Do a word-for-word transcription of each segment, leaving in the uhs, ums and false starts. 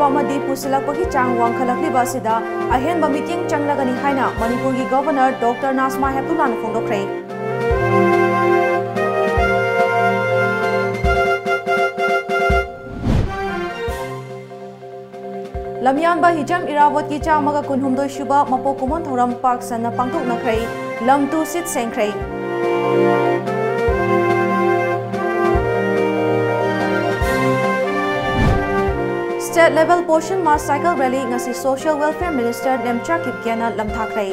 ꯑꯃꯗꯤ ꯄꯨꯁꯤꯜꯂꯛꯄꯒꯤ ꯆꯥꯡ ꯋꯥꯡꯈꯠꯂꯛꯂꯤꯕ ꯑꯁꯤꯗ ꯑꯍꯦꯟꯕ ꯃꯤꯠꯌꯦꯡ ꯆꯪꯂꯒꯅꯤ ꯍꯥꯏꯅ ꯃꯅꯤꯄꯨꯔꯒꯤ ꯒꯚꯔꯅꯔ ꯗꯣꯛꯇꯔ ꯅꯥꯖꯃꯥ ꯍꯦꯞꯇꯨꯂꯥꯅ ꯐꯣꯡꯗꯣꯛꯈ꯭ꯔꯦ꯫ ꯂꯝꯌꯥꯟꯕ ꯍꯤꯖꯝ ꯏꯔꯥꯕꯣꯠꯀꯤ ꯆꯥꯝꯃꯒ ꯀꯨꯟꯍꯨꯝꯗꯣꯏ ꯁꯨꯕ ꯃꯄꯣꯛ ꯀꯨꯝꯑꯣꯟ ꯊꯧꯔꯝ ꯄꯥꯛ ꯁꯟꯅ ꯄꯥꯡꯊꯣꯛꯅꯈ꯭ꯔꯦ꯫ ꯂꯝ ꯇꯨ ꯁꯤꯠ ꯁꯦꯡꯈ꯭ꯔꯦ꯫ State Level Poshan Maah Cycle Rally ꯉꯁꯤ Social Welfare Minister ꯅꯦꯝꯆꯥ ꯀꯤꯞꯒꯦꯅ ꯂꯝꯊꯥꯈ꯭ꯔꯦ꯫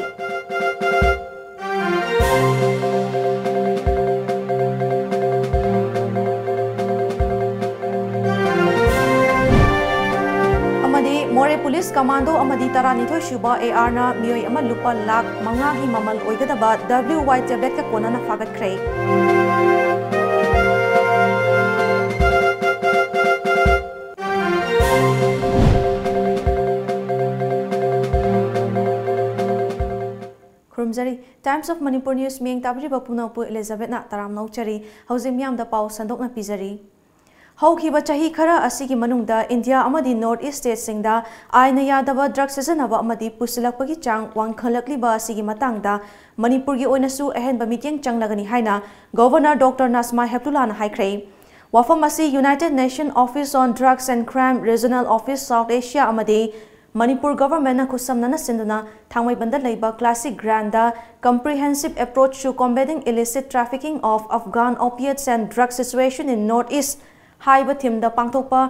ꯑꯃꯗꯤ ꯃꯣꯔꯦ ꯄꯨꯂꯤꯁ ꯀꯃꯥꯟꯗꯣ ꯑꯃꯗꯤ ꯇꯔꯥꯅꯤꯊꯣꯏ ꯁꯨꯕ ꯑꯦ ꯑꯥꯔꯅ ꯃꯤꯑꯣꯏ ꯑꯃ ꯂꯨꯄꯥ ꯂꯥꯈ ꯃꯉꯥꯒꯤ ꯃꯃꯜ ꯑꯣꯏꯒꯗꯕ W Y tablet ꯀ ꯀꯣꯟꯅꯅ ꯐꯥꯒꯠꯈ꯭ꯔꯦ꯫ ꯈꯨꯔꯨꯝꯖꯔꯤ꯫ Times of Manipur News ꯃꯤꯠꯌꯦꯡ ꯇꯥꯕꯤꯔꯤꯕ ꯄꯨꯝꯅꯃꯛꯄꯨ ꯏꯂꯤꯖꯥꯕꯦꯠꯅ ꯇꯔꯥꯝꯅ ꯑꯣꯛꯆꯔꯤ꯫ ꯍꯧꯖꯤꯛ ꯃꯤꯌꯥꯝꯗ ꯄꯥꯎ ꯁꯟꯗꯣꯛꯅ ꯄꯤꯖꯔꯤ꯫ ꯍꯧꯈꯤꯕ ꯆꯍꯤ ꯈꯔ ꯑꯁꯤꯒꯤ ꯃꯅꯨꯡꯗ ꯏꯟꯗꯤꯌꯥ ꯑꯃꯗꯤ North East state ꯁꯤꯡꯗ ꯑꯥꯏꯟꯅ ꯌꯥꯗꯕ drug ꯁꯤꯖꯤꯟꯅꯕ ꯑꯃꯗꯤ ꯄꯨꯁꯤꯜꯂꯛꯄꯒꯤ ꯆꯥꯡ ꯋꯥꯡꯈꯠꯂꯛꯂꯤꯕ ꯑꯁꯤꯒꯤ ꯃꯇꯥꯡꯗ ꯃꯅꯤꯄꯨꯔꯒꯤ ꯑꯣꯏꯅꯁꯨ ꯑꯍꯦꯟꯕ ꯃꯤꯠꯌꯦꯡ ꯆꯪꯂꯒꯅꯤ ꯍꯥꯏꯅ ꯒꯚꯔꯅꯔ ꯗꯣꯛꯇꯔ ꯅꯥꯖꯃꯥ ꯍꯦꯞꯇꯨꯂꯥꯅ ꯍꯥꯏꯈ꯭ꯔꯦ꯫ ꯋꯥꯐꯝ ꯑꯁꯤ United Nation Office on Drugs and Crime Regional Office South Asia ꯑꯃꯗꯤ ꯃꯅꯤꯄꯨꯔ ꯒꯚꯔꯟꯃꯦꯟꯠꯅ ꯈꯨꯠꯁꯝꯅꯅ ꯁꯤꯟꯗꯨꯅ ꯊꯥꯡꯃꯩꯕꯟꯗ ꯂꯩꯕ classic grand Comprehensive Approach to Combating Illicit Trafficking of Afghan Opiates and Drug Situation in North East ꯍꯥꯏꯕ ꯊꯤꯝꯗ ꯄꯥꯡꯊꯣꯛꯄ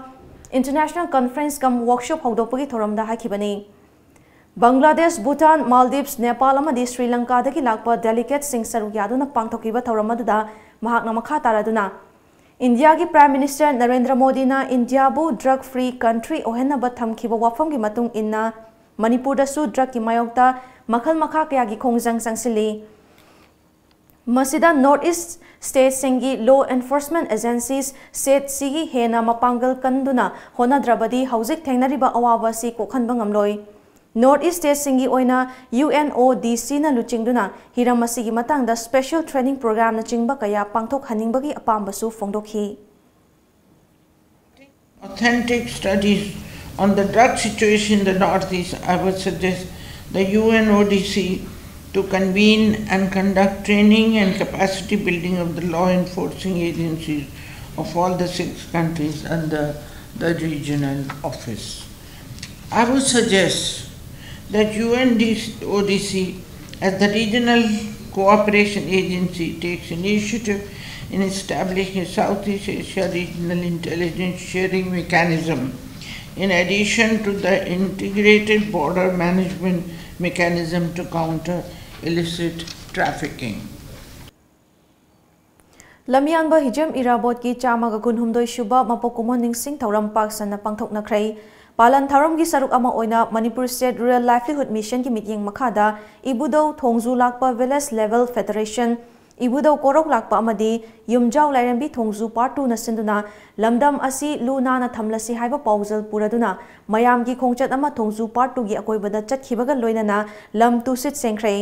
International Conference cum Workshop ꯍꯧꯗꯣꯛꯄꯒꯤ ꯊꯧꯔꯝꯗ ꯍꯥꯏꯈꯤꯕꯅꯤ꯫ Bangladesh, Bhutan, Maldives, Nepal ꯑꯃꯗꯤ ꯁ꯭ꯔꯤ ꯂꯪꯀꯥꯗꯒꯤ ꯂꯥꯛꯄ ꯗꯦꯂꯤꯒꯦꯠꯁꯤꯡ ꯁꯔꯨꯛ ꯌꯥꯗꯨꯅ ꯄꯥꯡꯊꯣꯛꯈꯤꯕ ꯊꯧꯔꯝ ꯑꯗꯨꯗ ꯃꯍꯥꯛꯅ ꯃꯈꯥ ꯇꯥꯔꯗꯨꯅ, ꯏꯟꯗꯤꯌꯥꯒꯤ Prime Minister ꯅꯔꯦꯟꯗ꯭ꯔ ꯃꯣꯗꯤꯅ ꯏꯟꯗꯤꯌꯥꯕꯨ drug free country ꯑꯣꯏꯍꯟꯅꯕ ꯊꯝꯈꯤꯕ ꯋꯥꯐꯝꯒꯤ ꯃꯇꯨꯡ ꯏꯟꯅ ꯃꯅꯤꯄꯨꯔꯗꯁꯨ drugꯀꯤ ꯃꯥꯌꯣꯛꯇ ꯃꯈꯜ ꯃꯈꯥ ꯀꯌꯥꯒꯤ ꯈꯣꯡꯖꯪ ꯆꯪꯁꯤꯜꯂꯤ꯫ ꯃꯁꯤꯗ North East stateꯁꯤꯡꯒꯤ law enforcement agencies stateꯁꯤꯒꯤ ꯍꯦꯟꯅ ꯃꯄꯥꯡꯒꯜ ꯀꯟꯗꯨꯅ ꯍꯣꯠꯅꯗ꯭ꯔꯕꯗꯤ ꯍꯧꯖꯤꯛ ꯊꯦꯡꯅꯔꯤꯕ ꯑꯋꯥꯕ ꯑꯁꯤ ꯀꯣꯛꯍꯟꯕ ꯉꯝꯂꯣꯏ꯫ North East stateꯁꯤꯡꯒꯤ ꯑꯣꯏꯅ UNODCꯅ ꯂꯨꯆꯤꯡꯗꯨꯅ ꯍꯤꯔꯝ ꯑꯁꯤꯒꯤ ꯃꯇꯥꯡꯗ special training programꯅꯆꯤꯡꯕ ꯀꯌꯥ ꯄꯥꯡꯊꯣꯛꯍꯟꯅꯤꯡꯕꯒꯤ ꯑꯄꯥꯝꯕꯁꯨ ꯐꯣꯡꯗꯣꯛꯈꯤ꯫ Authentic studies On the drug situation in the Northeast, I would suggest the U N O D C to convene and conduct training and capacity building of the law enforcing agencies of all the six countries under the regional office. I would suggest that U N O D C, as the regional cooperation agency, takes initiative in establishing a Southeast Asia regional intelligence sharing mechanism, in addition to the integrated border management mechanism to counter illicit trafficking. ꯂꯝꯌꯥꯟꯕ ꯍꯤꯖꯝ ꯏꯔꯥꯕꯣꯠꯀꯤ ꯆꯥꯝꯃꯒ ꯀꯨꯟꯍꯨꯝꯗꯣꯏ ꯁꯨꯕ ꯃꯄꯣꯛ ꯀꯨꯝꯑꯣꯟ ꯅꯤꯡꯁꯤꯡ ꯊꯧꯔꯝ ꯄꯥꯛ ꯁꯟꯅ ꯄꯥꯡꯊꯣꯛꯅꯈ꯭ꯔꯦ꯫ ꯄꯥꯂꯟ ꯊꯧꯔꯝꯒꯤ ꯁꯔꯨꯛ ꯑꯃ ꯑꯣꯏꯅ ꯃꯅꯤꯄꯨꯔ ꯁ꯭ꯇꯦꯠ ꯔꯨꯔꯦꯜ ꯂꯥꯏꯚꯂꯤꯍꯨꯗ ꯃꯤꯁꯟꯒꯤ ꯃꯤꯠꯌꯦꯡ ꯃꯈꯥꯗ ꯏꯕꯨꯙꯧ ꯊꯣꯡꯖꯨ ꯂꯥꯛꯄ ꯚꯤꯂꯦꯖ ꯂꯦꯚꯦꯜ ꯐꯦꯗꯔꯦꯁꯟ, ꯏꯕꯨꯙꯧ ꯀꯣꯔꯧ ꯂꯥꯛꯄ ꯑꯃꯗꯤ ꯌꯨꯝꯖꯥꯎ ꯂꯥꯏꯔꯦꯝꯕꯤ ꯊꯣꯡꯖꯨ ꯄꯥꯔꯠ ꯇꯨꯅ ꯁꯤꯟꯗꯨꯅ ꯂꯝꯗꯝ ꯑꯁꯤ ꯂꯨ ꯅꯥꯟꯅ ꯊꯝꯂꯁꯤ ꯍꯥꯏꯕ ꯄꯥꯎꯖꯦꯜ ꯄꯨꯔꯗꯨꯅ ꯃꯌꯥꯝꯒꯤ ꯈꯣꯡꯆꯠ ꯑꯃ ꯊꯣꯡꯖꯨ ꯄꯥꯔꯠ ꯇꯨꯒꯤ ꯑꯀꯣꯏꯕꯗ ꯆꯠꯈꯤꯕꯒ ꯂꯣꯏꯅꯅ ꯂꯝ ꯇꯨꯁꯤꯠ ꯁꯦꯡꯈ꯭ꯔꯦ꯫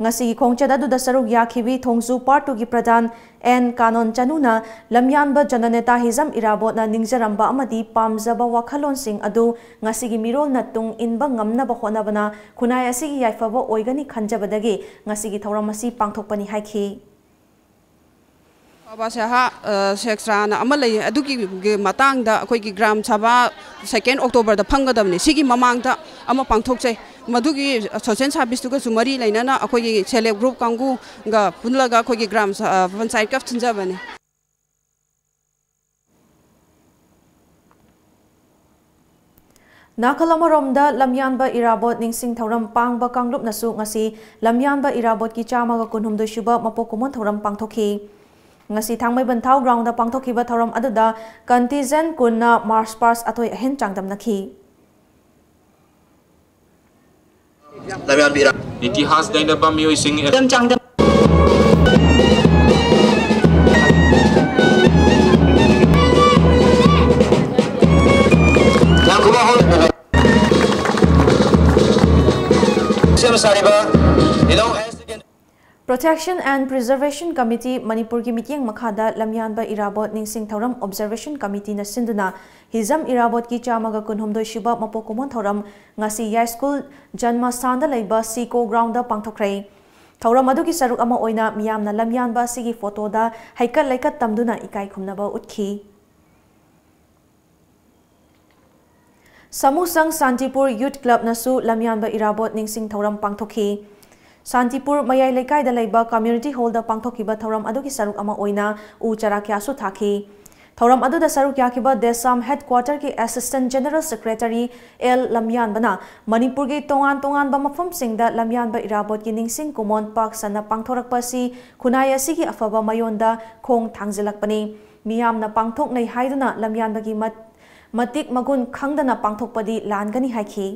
ꯉꯁꯤꯒꯤ ꯈꯣꯡꯆꯠ ꯑꯗꯨꯗ ꯁꯔꯨꯛ ꯌꯥꯈꯤꯕꯤ ꯊꯣꯡꯖꯨ ꯄꯥꯔꯠ ꯇꯨꯒꯤ ꯄ꯭ꯔꯙꯥꯟ ꯑꯦꯟ ꯀꯥꯅꯣꯟ ꯆꯅꯨꯅ ꯂꯝꯌꯥꯟꯕ ꯖꯅꯅꯦꯇꯥ ꯍꯤꯖꯝ ꯏꯔꯥꯕꯣꯠꯅ ꯅꯤꯡꯖꯔꯝꯕ ꯑꯃꯗꯤ ꯄꯥꯝꯖꯕ ꯋꯥꯈꯜꯂꯣꯟꯁꯤꯡ ꯑꯗꯨ ꯉꯁꯤꯒꯤ ꯃꯤꯔꯣꯜꯅ ꯇꯨꯡ ꯏꯟꯕ ꯉꯝꯅꯕ ꯍꯣꯠꯅꯕꯅ ꯈꯨꯟꯅꯥꯏ ꯑꯁꯤꯒꯤ ꯌꯥꯏꯐꯕ ꯑꯣꯏꯒꯅꯤ ꯈꯟꯖꯕꯗꯒꯤ ꯉꯁꯤꯒꯤ ꯊꯧꯔꯝ ꯑꯁꯤ ꯄꯥꯡꯊꯣꯛꯄꯅꯤ ꯍꯥꯏꯈꯤ꯫ ꯕꯥꯕꯥ ꯁꯥꯍꯥ ꯁꯦꯛꯁ꯭ꯔꯥꯅ ꯑꯃ ꯂꯩ, ꯑꯗꯨꯒꯤ ꯃꯇꯥꯡꯗ ꯑꯩꯈꯣꯏꯒꯤ ꯒ꯭ꯔꯥꯝ ꯁꯚꯥ ꯁꯦꯀꯦꯟ ꯑꯣꯛꯇꯣꯕꯔꯗ ꯐꯝꯒꯗꯕꯅꯤ꯫ ꯁꯤꯒꯤ ꯃꯃꯥꯡꯗ ꯑꯃ ꯄꯥꯡꯊꯣꯛꯆꯩ꯫ ꯃꯗꯨꯒꯤ ꯁꯣꯁꯤꯌꯦꯜ ꯁꯥꯔꯚꯤꯁꯇꯨꯒꯁꯨ ꯃꯔꯤ ꯂꯩꯅꯅ ꯑꯩꯈꯣꯏꯒꯤ ꯁꯦꯜꯐ ꯍꯦꯜꯞ ꯒ꯭ꯔꯨꯞ ꯀꯥꯡꯕꯨꯒ ꯄꯨꯜꯂꯒ ꯑꯩꯈꯣꯏꯒꯤ ꯒ꯭ꯔꯥꯝ ꯄꯟꯆꯥꯌꯠꯀ ꯁꯤꯟꯖꯕꯅꯤ꯫ ꯅꯥꯀꯜ ꯑꯃꯔꯣꯝꯗ ꯂꯝꯌꯥꯟꯕ ꯏꯔꯥꯕꯣꯠ ꯅꯤꯡꯁꯤꯡ ꯊꯧꯔꯝ ꯄꯥꯡꯕ ꯀꯥꯡꯂꯨꯞꯅꯁꯨ ꯉꯁꯤ ꯂꯝꯌꯥꯟꯕ ꯏꯔꯥꯕꯣꯠꯀꯤ ꯆꯥꯝꯃꯒ ꯀꯨꯟꯍꯨꯝꯗꯣꯏ ꯁꯨꯕ ꯃꯄꯣꯛ ꯀꯨꯝꯑꯣꯟ ꯊꯧꯔꯝ ꯄꯥꯡꯊꯣꯛꯈꯤ꯫ ꯉꯁꯤ ꯊꯥꯡꯃꯩꯕꯟꯊꯥꯎ ꯒ꯭ꯔꯥꯎꯟꯗ ꯄꯥꯡꯊꯣꯛꯈꯤꯕ ꯊꯧꯔꯝ ꯑꯗꯨꯗ ꯀꯟꯇꯤꯖꯦꯟ ꯀꯨꯟꯅ ꯃꯥꯔꯆ ꯄꯥꯁ ꯑꯊꯣꯏ ꯑꯍꯦꯟ ꯆꯥꯡꯗꯝꯅꯈꯤ꯫ ꯏꯇꯤꯍꯥꯁ ꯅꯩꯅꯕ ꯃꯤꯑꯣꯏꯁꯤꯡ ꯁꯦꯝ ꯁꯥꯔꯤꯕ ꯂꯤꯂꯣꯡ ꯍꯥꯌꯔ secondary Protection and Preservation Committee, ꯃꯅꯤꯄꯨꯔꯒꯤ ꯃꯤꯠꯌꯦꯡ ꯃꯈꯥꯗ ꯂꯝꯌꯥꯟꯕ ꯏꯔꯥꯕꯣꯠ ꯅꯤꯡꯁꯤꯡ ꯊꯧꯔꯝ Observation Committeeꯅ ꯁꯤꯟꯗꯨꯅ ꯍꯤꯖꯝ ꯏꯔꯥꯕꯣꯠꯀꯤ ꯆꯥꯝꯃꯒ ꯀꯨꯟꯍꯨꯝꯗꯣꯏ ꯁꯨꯕ ꯃꯄꯣꯛ ꯀꯨꯝꯑꯣꯟ ꯊꯧꯔꯝ ꯉꯁꯤ ꯌꯥꯏꯁ꯭ꯀꯨꯜ ꯖꯟꯃ ꯁꯥꯟꯗ ꯂꯩꯕ ꯁꯤꯀꯣ ꯒ꯭ꯔꯥꯎꯟꯗ ꯄꯥꯡꯊꯣꯛꯈ꯭ꯔꯦ꯫ ꯊꯧꯔꯝ ꯑꯗꯨꯒꯤ ꯁꯔꯨꯛ ꯑꯃ ꯑꯣꯏꯅ ꯃꯤꯌꯥꯝꯅ ꯂꯝꯌꯥꯟꯕ ꯑꯁꯤꯒꯤ ꯐꯣꯇꯣꯗ ꯍꯩꯀꯠ ꯂꯩꯀꯠ ꯇꯝꯗꯨꯅ ꯏꯀꯥꯏ ꯈꯨꯝꯅꯕ ꯎꯠꯈꯤ꯫ ꯁꯃꯨꯁꯪ ꯁꯥꯟꯇꯤꯄꯨꯔ ꯌꯨꯊ ꯀ꯭ꯂꯕꯅꯁꯨ ꯂꯝꯌꯥꯟꯕ ꯏꯔꯥꯕꯣꯠ ꯅꯤꯡꯁꯤꯡ ꯊꯧꯔꯝ ꯄꯥꯡꯊꯣꯛꯈꯤ꯫ ꯁꯥꯟꯇꯤꯄꯨꯔ ꯃꯌꯥꯏ ꯂꯩꯀꯥꯏꯗ ꯂꯩꯕ ꯀꯝꯃ꯭ꯌꯨꯅꯤꯇꯤ ꯍꯣꯜꯗ ꯄꯥꯡꯊꯣꯛꯈꯤꯕ ꯊꯧꯔꯝ ꯑꯗꯨꯒꯤ ꯁꯔꯨꯛ ꯑꯃ ꯑꯣꯏꯅ ꯎ ꯆꯥꯔꯥ ꯀꯌꯥꯁꯨ ꯊꯥꯈꯤ꯫ ꯊꯧꯔꯝ ꯑꯗꯨꯗ ꯁꯔꯨꯛ ꯌꯥꯈꯤꯕ ꯗꯦꯁꯥꯝ ꯍꯦꯗꯀ꯭ꯋꯥꯇꯔꯒꯤ ꯑꯦꯁꯤꯁ꯭ꯇꯦꯟꯠ ꯖꯦꯅꯔꯦꯜ ꯁꯦꯀ꯭ꯔꯦꯇꯔꯤ ꯑꯦꯜ ꯂꯝꯌꯥꯟꯕꯅ ꯃꯅꯤꯄꯨꯔꯒꯤ ꯇꯣꯉꯥꯟ ꯇꯣꯉꯥꯟꯕ ꯃꯐꯝꯁꯤꯡꯗ ꯂꯝꯌꯥꯟꯕ ꯏꯔꯥꯕꯣꯠꯀꯤ ꯅꯤꯡꯁꯤꯡ ꯀꯨꯝꯑꯣꯟ ꯄꯥꯛ ꯁꯟꯅ ꯄꯥꯡꯊꯣꯔꯛꯄ ꯑꯁꯤ ꯈꯨꯟꯅꯥꯏ ꯑꯁꯤꯒꯤ ꯑꯐꯕ ꯃꯌꯣꯟꯗ ꯈꯣꯡ ꯊꯥꯡꯖꯤꯜꯂꯛꯄꯅꯤ꯫ ꯃꯤꯌꯥꯝꯅ ꯄꯥꯡꯊꯣꯛꯅꯩ ꯍꯥꯏꯗꯨꯅ ꯂꯝꯌꯥꯟꯕꯒꯤ ꯃꯠ-, ꯃꯇꯤꯛ ꯃꯒꯨꯟ ꯈꯪꯗꯅ ꯄꯥꯡꯊꯣꯛꯄꯗꯤ ꯂꯥꯟꯒꯅꯤ ꯍꯥꯏꯈꯤ꯫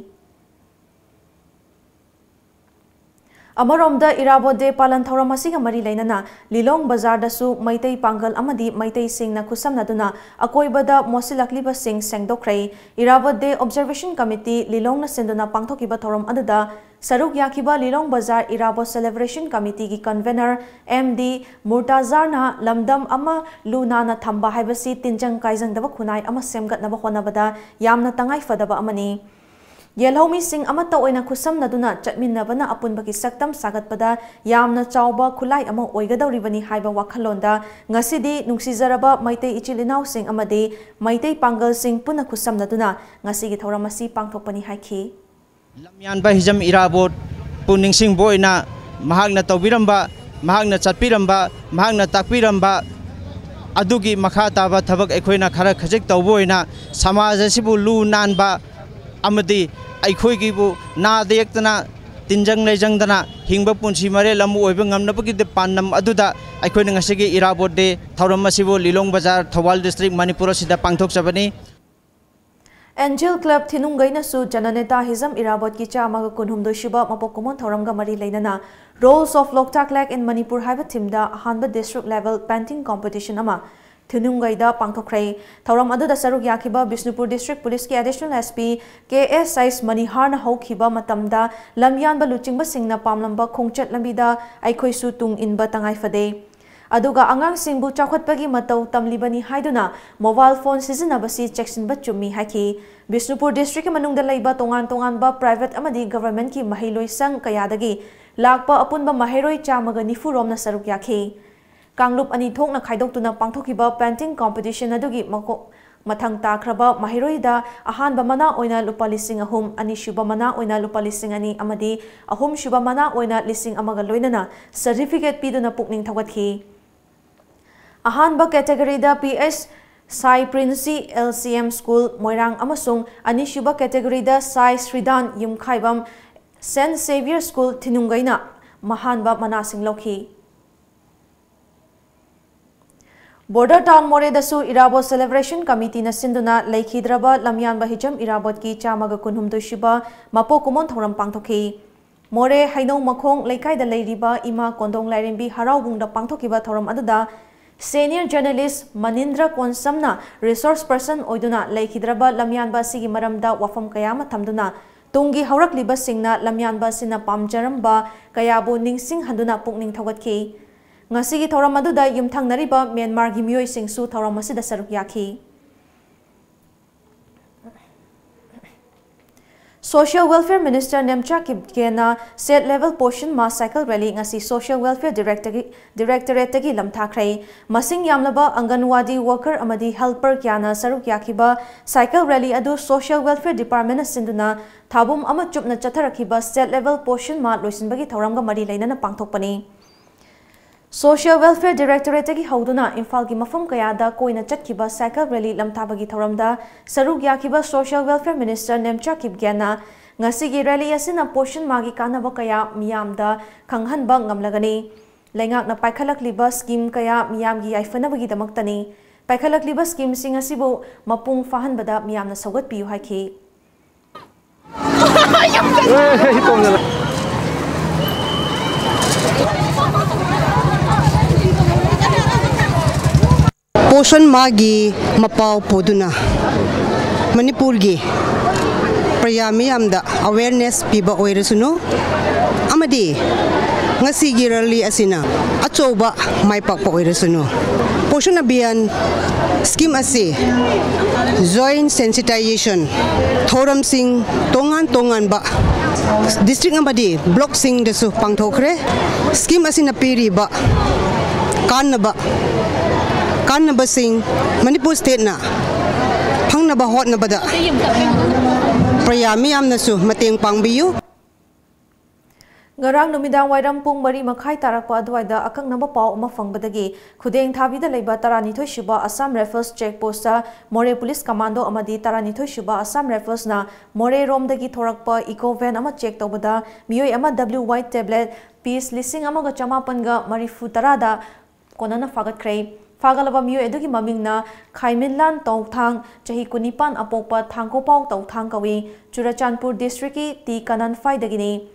ꯑꯃꯔꯣꯝꯗ, ꯏꯔꯥꯕꯣꯠ ꯗꯦ ꯄꯥꯂꯟ ꯊꯧꯔꯝ ꯑꯁꯤꯒ ꯃꯔꯤ ꯂꯩꯅꯅ ꯂꯤꯂꯣꯡ ꯕꯖꯥꯔꯗꯁꯨ ꯃꯩꯇꯩ ꯄꯥꯡꯒꯜ ꯑꯃꯗꯤ ꯃꯩꯇꯩꯁꯤꯡꯅ ꯈꯨꯠꯁꯝꯅꯗꯨꯅ ꯑꯀꯣꯏꯕꯗ ꯃꯣꯠꯁꯤꯜꯂꯛꯂꯤꯕꯁꯤꯡ ꯁꯦꯡꯗꯣꯛꯈ꯭ꯔꯦ꯫ ꯏꯔꯥꯕꯣꯠ ꯗꯦ ꯑꯣꯕꯖꯔꯕꯦꯁꯟ ꯀꯃꯤꯇꯤ ꯂꯤꯂꯣꯡꯅ ꯁꯤꯟꯗꯨꯅ ꯄꯥꯡꯊꯣꯛꯈꯤꯕ ꯊꯧꯔꯝ ꯑꯗꯨꯗ ꯁꯔꯨꯛ ꯌꯥꯈꯤꯕ ꯂꯤꯂꯣꯡ ꯕꯖꯥꯔ ꯏꯔꯥꯕꯣꯠ ꯁꯦꯂꯦꯕ꯭ꯔꯦꯁꯟ ꯀꯃꯤꯇꯤꯒꯤ ꯀꯟꯚꯦꯅꯔ ꯑꯦꯝ ꯗꯤ ꯃꯨꯔꯇꯥꯖꯥꯔꯅ ꯂꯝꯗꯝ ꯑꯃ ꯂꯨ ꯅꯥꯟꯅ ꯊꯝꯕ ꯍꯥꯏꯕꯁꯤ ꯇꯤꯟꯖꯪ ꯀꯥꯏꯖꯪꯗꯕ ꯈꯨꯟꯅꯥꯏ ꯑꯃ ꯁꯦꯝꯒꯠꯅꯕ ꯍꯣꯠꯅꯕꯗ ꯌꯥꯝꯅ ꯇꯉꯥꯏ ꯐꯗꯕ ꯑꯃꯅꯤ꯫ ꯌꯦꯜꯍꯧꯃꯤꯁꯤꯡ ꯑꯃꯠꯇ ꯑꯣꯏꯅ ꯈꯨꯠꯁꯝꯅꯗꯨꯅ ꯆꯠꯃꯤꯟꯅꯕꯅ ꯑꯄꯨꯟꯕꯒꯤ ꯁꯛꯇꯝ ꯁꯥꯒꯠꯄꯗ ꯌꯥꯝꯅ ꯆꯥꯎꯕ ꯈꯨꯠꯂꯥꯏ ꯑꯃ ꯑꯣꯏꯒꯗꯧꯔꯤꯕꯅꯤ ꯍꯥꯏꯕ ꯋꯥꯈꯜꯂꯣꯟꯗ ꯉꯁꯤꯗꯤ ꯅꯨꯡꯁꯤꯖꯔꯕ ꯃꯩꯇꯩ ꯏꯆꯤꯜ ꯏꯅꯥꯎꯁꯤꯡ ꯑꯃꯗꯤ ꯃꯩꯇꯩ ꯄꯥꯡꯒꯜꯁꯤꯡ ꯄꯨꯟꯅ ꯈꯨꯠꯁꯝꯅꯗꯨꯅ ꯉꯁꯤꯒꯤ ꯊꯧꯔꯝ ꯑꯁꯤ ꯄꯥꯡꯊꯣꯛꯄꯅꯤ ꯍꯥꯏꯈꯤ꯫ ꯂꯝꯌꯥꯟꯕ ꯍꯤꯖꯝ ꯏꯔꯥꯕꯣꯠꯄꯨ ꯅꯤꯡꯁꯤꯡꯕ ꯑꯣꯏꯅ ꯃꯍꯥꯛꯅ ꯇꯧꯕꯤꯔꯝꯕ, ꯃꯍꯥꯛꯅ ꯆꯠꯄꯤꯔꯝꯕ, ꯃꯍꯥꯛꯅ ꯇꯥꯛꯄꯤꯔꯝꯕ ꯑꯗꯨꯒꯤ ꯃꯈꯥ ꯇꯥꯕ ꯊꯕꯛ ꯑꯩꯈꯣꯏꯅ ꯈꯔ ꯈꯖꯤꯛ ꯇꯧꯕ ꯑꯣꯏꯅ ꯁꯃꯥꯖ ꯑꯁꯤꯕꯨ ꯂꯨ ꯅꯥꯟꯕ ꯑꯃꯗꯤ ꯑꯩꯈꯣꯏꯒꯤꯕꯨ ꯅꯥꯗ ꯌꯦꯛꯇꯅ ꯇꯤꯟꯖꯪ ꯂꯩꯖꯪꯗꯅ ꯍꯤꯡꯕ ꯄꯨꯟꯁꯤ ꯃꯔꯦꯜ ꯑꯃ ꯑꯣꯏꯕ ꯉꯝꯅꯕꯒꯤ ꯄꯥꯟꯗꯝ ꯑꯗꯨꯗ ꯑꯩꯈꯣꯏꯅ ꯉꯁꯤꯒꯤ ꯏꯔꯥꯕꯣꯠ ꯗꯦ ꯊꯧꯔꯝ ꯑꯁꯤꯕꯨ ꯂꯤꯂꯣꯡ ꯕꯖꯥꯔ, ꯊꯧꯕꯥꯜ ꯗꯤꯁꯇ꯭ꯔꯤꯛ, ꯃꯅꯤꯄꯨꯔ ꯑꯁꯤꯗ ꯄꯥꯡꯊꯣꯛꯆꯕꯅꯤ꯫ ꯑꯦꯟꯖꯦꯜ ꯀ꯭ꯂꯕ ꯊꯤꯅꯨꯡꯒꯩꯅꯁꯨ ꯖꯅꯅꯦꯇꯥ ꯍꯤꯖꯝ ꯏꯔꯥꯕꯣꯠꯀꯤ ꯆꯥꯝꯃꯒ ꯀꯨꯟꯍꯨꯝꯗꯣꯏ ꯁꯨꯕ ꯃꯄꯣꯛ ꯀꯨꯝꯑꯣꯟ ꯊꯧꯔꯝꯒ ꯃꯔꯤ ꯂꯩꯅꯅ Roles of Loktak Lake in Manipur ꯍꯥꯏꯕ ꯊꯤꯝꯗ ꯑꯍꯥꯟꯕ ꯗꯤꯁꯇ꯭ꯔꯤꯛ ꯂꯦꯚꯦꯜ ꯄꯦꯟꯇꯤꯡ ꯀꯝꯄꯤꯇꯤꯁꯟ ꯑꯃ ꯊꯤꯅꯨꯡꯒꯩꯗ ꯄꯥꯡꯊꯣꯛꯈ꯭ꯔꯦ꯫ ꯊꯧꯔꯝ ꯑꯗꯨꯗ ꯁꯔꯨꯛ ꯌꯥꯈꯤꯕ ꯕꯤꯁꯅꯨꯄꯨꯔ ꯗꯤꯁꯇ꯭ꯔꯤꯛ ꯄꯨꯂꯤꯁꯀꯤ ꯑꯦꯗꯤꯁꯅꯦꯜ ꯑꯦꯁ ꯄꯤ ꯀꯦ ꯑꯦꯁ ꯑꯩꯁ ꯃꯅꯤꯍꯥꯔꯅ ꯍꯧꯈꯤꯕ ꯃꯇꯝꯗ ꯂꯝꯌꯥꯟꯕ ꯂꯨꯆꯤꯡꯕꯁꯤꯡꯅ ꯄꯥꯝꯂꯝꯕ ꯈꯣꯡꯆꯠ ꯂꯝꯕꯤꯗ ꯑꯩꯈꯣꯏꯁꯨ ꯇꯨꯡ ꯏꯟꯕ ꯇꯉꯥꯏ ꯐꯗꯦ꯫ ꯑꯗꯨꯒ ꯑꯉꯥꯡꯁꯤꯡꯕꯨ ꯆꯥꯎꯈꯠꯄꯒꯤ ꯃꯇꯧ ꯇꯝꯂꯤꯕꯅꯤ ꯍꯥꯏꯗꯨꯅ ꯃꯣꯕꯥꯏꯜ ꯐꯣꯟ ꯁꯤꯖꯤꯟꯅꯕꯁꯤ ꯆꯦꯛꯁꯤꯟꯕ ꯆꯨꯝꯃꯤ ꯍꯥꯏꯈꯤ꯫ ꯕꯤꯁꯅꯨꯄꯨꯔ ꯗꯤꯁꯇ꯭ꯔꯤꯛꯀꯤ ꯃꯅꯨꯡꯗ ꯂꯩꯕ ꯇꯣꯉꯥꯟ ꯇꯣꯉꯥꯟꯕ ꯄ꯭ꯔꯥꯏꯚꯦꯠ ꯑꯃꯗꯤ ꯒꯚꯔꯟꯃꯦꯟꯠꯀꯤ ꯃꯍꯩꯂꯣꯏꯁꯪ ꯀꯌꯥꯗꯒꯤ ꯂꯥꯛꯄ ꯑꯄꯨꯟꯕ ꯃꯍꯩꯔꯣꯏ ꯆꯥꯝꯃꯒ ꯅꯤꯐꯨ ꯔꯣꯝꯅ ꯁꯔꯨꯛ ꯌꯥꯈꯤ꯫ ꯀꯥꯡꯂꯨꯞ ꯑꯅꯤ ꯊꯣꯛꯅ ꯈꯥꯏꯗꯣꯛꯇꯨꯅ ꯄꯥꯡꯊꯣꯛꯈꯤꯕ ꯄꯦꯟꯇꯤꯡ ꯀꯝꯄꯤꯇꯤꯁꯟ ꯑꯗꯨꯒꯤ ꯃꯀꯣꯛ ꯃꯊꯪ ꯇꯥꯈ꯭ꯔꯕ ꯃꯍꯩꯔꯣꯏꯗ ꯑꯍꯥꯟꯕ ꯃꯅꯥ ꯑꯣꯏꯅ ꯂꯨꯄꯥ ꯂꯤꯁꯤꯡ ꯑꯍꯨꯝ, ꯑꯅꯤꯁꯨꯕ ꯃꯅꯥ ꯑꯣꯏꯅ ꯂꯨꯄꯥ ꯂꯤꯁꯤꯡ ꯑꯅꯤ ꯑꯃꯗꯤ ꯑꯍꯨꯝꯁꯨꯕ ꯃꯅꯥ ꯑꯣꯏꯅ ꯂꯤꯁꯤꯡ ꯑꯃꯒ ꯂꯣꯏꯅꯅ ꯁꯔꯇꯤꯐꯤꯀꯦꯠ ꯄꯤꯗꯨꯅ ꯄꯨꯛꯅꯤꯡ ꯊꯧꯒꯠꯈꯤ꯫ ꯑꯍꯥꯟꯕ ꯀꯦꯇꯦꯒꯣꯔꯤꯗ ꯄꯤ ꯑꯦꯁ ꯁꯥꯏ ꯄ꯭ꯔꯤꯟꯁꯤ ꯑꯦꯜ ꯁꯤ ꯑꯦꯝ ꯁ꯭ꯀꯨꯜ ꯃꯣꯏꯔꯥꯡ ꯑꯃꯁꯨꯡ ꯑꯅꯤꯁꯨꯕ ꯀꯦꯇꯦꯒꯣꯔꯤꯗ ꯁꯥꯏ ꯁ꯭ꯔꯤꯗꯥꯟ ꯌꯨꯝꯈꯥꯏꯕꯝ ꯁꯦꯟꯠ ꯁꯦꯚꯤꯌꯔ ꯁ꯭ꯀꯨꯜ ꯊꯤꯅꯨꯡꯒꯩꯅ ꯑꯍꯥꯟꯕ ꯃꯅꯥꯁꯤꯡ ꯂꯧꯈꯤ꯫ ꯕꯣꯔꯗꯔ ꯇꯥꯎꯟ ꯃꯣꯔꯦꯗꯁꯨ ꯏꯔꯥꯕꯣꯠ ꯁꯦꯂꯦꯕ꯭ꯔꯦꯁꯟ ꯀꯃꯤꯇꯤꯅ ꯁꯤꯟꯗꯨꯅ ꯂꯩꯈꯤꯗ꯭ꯔꯕ ꯂꯝꯌꯥꯟꯕ ꯍꯤꯖꯝ ꯏꯔꯥꯕꯣꯠꯀꯤ ꯆꯥꯝꯃꯒ ꯀꯨꯟꯍꯨꯝꯗꯣꯏꯁꯨꯕ ꯃꯄꯣꯛ ꯀꯨꯝꯑꯣꯟ ꯊꯧꯔꯝ ꯄꯥꯡꯊꯣꯛꯈꯤ꯫ ꯃꯣꯔꯦ ꯍꯩꯅꯧ ꯃꯈꯣꯡ ꯂꯩꯀꯥꯏꯗ ꯂꯩꯔꯤꯕ ꯏꯃꯥ ꯀꯣꯟꯗꯣꯡ ꯂꯥꯏꯔꯦꯝꯕꯤ ꯍꯔꯥꯎꯕꯨꯡꯗ ꯄꯥꯡꯊꯣꯛꯈꯤꯕ ꯊꯧꯔꯝ ꯑꯗꯨꯗ senior journalist ꯃꯅꯤꯟꯗ꯭ꯔ ꯀꯣꯟꯁꯝꯅ resource person ꯑꯣꯏꯗꯨꯅ ꯂꯩꯈꯤꯗ꯭ꯔꯕ ꯂꯝꯌꯥꯟꯕ ꯑꯁꯤꯒꯤ ꯃꯔꯝꯗ ꯋꯥꯐꯝ ꯀꯌꯥ ꯑꯃ ꯊꯝꯗꯨꯅ ꯇꯨꯡꯒꯤ ꯍꯧꯔꯛꯂꯤꯕꯁꯤꯡꯅ ꯂꯝꯌꯥꯟꯕ ꯑꯁꯤꯅ ꯄꯥꯝꯖꯔꯝꯕ ꯀꯌꯥꯕꯨ ꯅꯤꯡꯁꯤꯡꯍꯟꯗꯨꯅ ꯄꯨꯛꯅꯤꯡ ꯊꯧꯒꯠꯈꯤ꯫ ꯉꯁꯤꯒꯤ ꯊꯧꯔꯝ ꯑꯗꯨꯗ ꯌꯨꯝꯊꯪꯅꯔꯤꯕ ꯃ꯭ꯌꯥꯟꯃꯥꯔꯒꯤ ꯃꯤꯑꯣꯏꯁꯤꯡꯁꯨ ꯊꯧꯔꯝ ꯑꯁꯤꯗ ꯁꯔꯨꯛ ꯌꯥꯈꯤ꯫ Social Welfare Minister Nemcha ꯀꯤꯞꯒꯦꯅ State Level Poshan Maah Cycle Rally ꯉꯁꯤ Social Welfare Directorate-ꯇꯒꯤ, Directorate-ꯇꯒꯤ ꯂꯝꯊꯥꯈ꯭ꯔꯦ꯫ ꯃꯁꯤꯡ ꯌꯥꯝꯂꯕ ꯑꯪꯒꯟꯋꯥꯗꯤ worker ꯑꯃꯗꯤ helper ꯀꯌꯥꯅ ꯁꯔꯨꯛ ꯌꯥꯈꯤꯕ cycle rally ꯑꯗꯨ Social Welfare Department-ꯅ ꯁꯤꯟꯗꯨꯅ ꯊꯥꯕꯨꯝ ꯑꯃ ꯆꯨꯞꯅ ꯆꯠꯊꯔꯛꯈꯤꯕ State Level Poshan Maah ꯂꯣꯏꯁꯤꯟꯕꯒꯤ ꯊꯧꯔꯝꯒ ꯃꯔꯤ ꯂꯩꯅꯅ ꯄꯥꯡꯊꯣꯛꯄꯅꯤ꯫ Social Welfare Directorate-ꯇꯒꯤ ꯍꯧꯗꯨꯅ ꯏꯝꯐꯥꯜꯒꯤ ꯃꯐꯝ ꯀꯌꯥꯗ ꯀꯣꯏꯅ ꯆꯠꯈꯤꯕ cycle rally ꯂꯝꯊꯥꯕꯒꯤ ꯊꯧꯔꯝꯗ ꯁꯔꯨꯛ ꯌꯥꯈꯤꯕ Social Welfare Minister ꯅꯦꯝꯆꯥ ꯀꯤꯞꯒꯦꯟꯅ ꯉꯁꯤꯒꯤ rally ꯑꯁꯤꯅ Poshan Maah-ꯒꯤ ꯀꯥꯟꯅꯕ ꯀꯌꯥ ꯃꯤꯌꯥꯝꯗ ꯈꯪꯍꯟꯕ ꯉꯝꯂꯒꯅꯤ꯫ ꯂꯩꯉꯥꯛꯅ ꯄꯥꯏꯈꯠꯂꯛꯂꯤꯕ scheme ꯀꯌꯥ ꯃꯤꯌꯥꯝꯒꯤ ꯌꯥꯏꯐꯅꯕꯒꯤꯗꯃꯛꯇꯅꯤ꯫ ꯄꯥꯏꯈꯠꯂꯛꯂꯤꯕ scheme-ꯁꯤꯡ ꯑꯁꯤꯕꯨ ꯃꯄꯨꯡ ꯐꯥꯍꯟꯕꯗ ꯃꯤꯌꯥꯝꯅ ꯁꯧꯒꯠꯄꯤꯌꯨ ꯍꯥꯏꯈꯤ꯫ ꯄꯣꯁꯟ ꯃꯥꯒꯤ ꯃꯄꯥꯎ ꯄꯨꯗꯨꯅ ꯃꯅꯤꯄꯨꯔꯒꯤ ꯄ꯭ꯔꯖꯥ ꯃꯤꯌꯥꯝꯗ ꯑꯋꯦꯔꯅꯦꯁ ꯄꯤꯕ ꯑꯣꯏꯔꯁꯅꯨ ꯑꯃꯗꯤ ꯉꯁꯤꯒꯤ ꯔꯦꯂꯤ ꯑꯁꯤꯅ ꯑꯆꯧꯕ ꯃꯥꯏ ꯄꯥꯛꯄ ꯑꯣꯏꯔꯁꯅꯨ꯫ ꯄꯣꯁꯟ ꯑꯚꯤꯌꯥꯟ ꯁ꯭ꯀꯤꯝ ꯑꯁꯤ ꯖꯣꯏꯟ ꯁꯦꯟꯁꯤꯇꯥꯏꯖꯦꯁꯟ ꯊꯧꯔꯝꯁꯤꯡ ꯇꯣꯉꯥꯟ ꯇꯣꯉꯥꯟꯕ ꯗꯤꯁꯇ꯭ꯔꯤꯛ ꯑꯃꯗꯤ ꯕ꯭ꯂꯣꯛꯁꯤꯡꯗꯁꯨ ꯄꯥꯡꯊꯣꯛꯈ꯭ꯔꯦ꯫ ꯁ꯭ꯀꯤꯝ ꯑꯁꯤꯅ ꯄꯤꯔꯤꯕ ꯀꯥꯟꯅꯕ ꯀꯥꯟꯅꯕꯁꯤꯡ ꯃꯅꯤꯄꯨꯔ ꯁ꯭ꯇꯦꯠꯅ ꯐꯪꯅꯕ ꯍꯣꯠꯅꯕꯗ ꯄ꯭ꯔꯖꯥ ꯃꯤꯌꯥꯝꯅꯁꯨ ꯃꯇꯦꯡ ꯄꯥꯡꯕꯤꯌꯨ꯫ ꯉꯔꯥꯡ ꯅꯨꯃꯤꯗꯥꯡ ꯋꯥꯏꯔꯝ ꯄꯨꯡ ꯃꯔꯤ ꯃꯈꯥꯏ ꯇꯥꯔꯛꯄ ꯑꯗꯨꯋꯥꯏꯗ ꯑꯀꯛꯅꯕ ꯄꯥꯎ ꯑꯃ ꯐꯪꯕꯗꯒꯤ ꯈꯨꯗꯦꯡ ꯊꯥꯕꯤꯗ ꯂꯩꯕ ꯇꯔꯥꯅꯤꯊꯣꯏ ꯁꯨꯕ ꯑꯁꯥꯝ ꯔꯥꯏꯐꯜꯁ ꯆꯦꯛ ꯄꯣꯁꯇ ꯃꯣꯔꯦ ꯄꯨꯂꯤꯁ ꯀꯃꯥꯟꯗꯣ ꯑꯃꯗꯤ ꯇꯔꯥꯅꯤꯊꯣꯏ ꯁꯨꯕ ꯑꯁꯥꯝ ꯔꯥꯏꯐꯜꯁꯅ ꯃꯣꯔꯦꯔꯣꯝꯗꯒꯤ ꯊꯣꯔꯛꯄ ꯏꯀꯣ ꯚꯦꯟ ꯑꯃ ꯆꯦꯛ ꯇꯧꯕꯗ ꯃꯤꯑꯣꯏ ꯑꯃ W Y tablet piece ꯂꯤꯁꯤꯡ ꯑꯃꯒ ꯆꯃꯥꯄꯟꯒ ꯃꯔꯤꯐꯨ ꯇꯔꯥꯗ ꯀꯣꯟꯅꯅ ꯐꯥꯒꯠꯈ꯭ꯔꯦ꯫ ꯐꯥꯒꯠꯂꯕ ꯃꯤꯑꯣꯏ ꯑꯗꯨꯒꯤ ꯃꯃꯤꯡꯅ ꯈꯥꯏꯃꯤꯟꯂꯥꯟ ꯇꯧꯊꯥꯡ, ꯆꯍꯤ ꯀꯨꯟꯅꯤꯄꯥꯟ, ꯑꯄꯣꯛꯄ ꯊꯥꯡꯒꯣꯄꯥꯎ ꯇꯧꯊꯥꯡ ꯀꯧꯏ꯫ ꯆꯨꯔꯆꯥꯟꯄꯨꯔ ꯗꯤꯁꯇ꯭ꯔꯤꯛꯀꯤ ꯇꯤ ꯀꯅꯟꯐꯥꯏꯗꯒꯤꯅꯤ꯫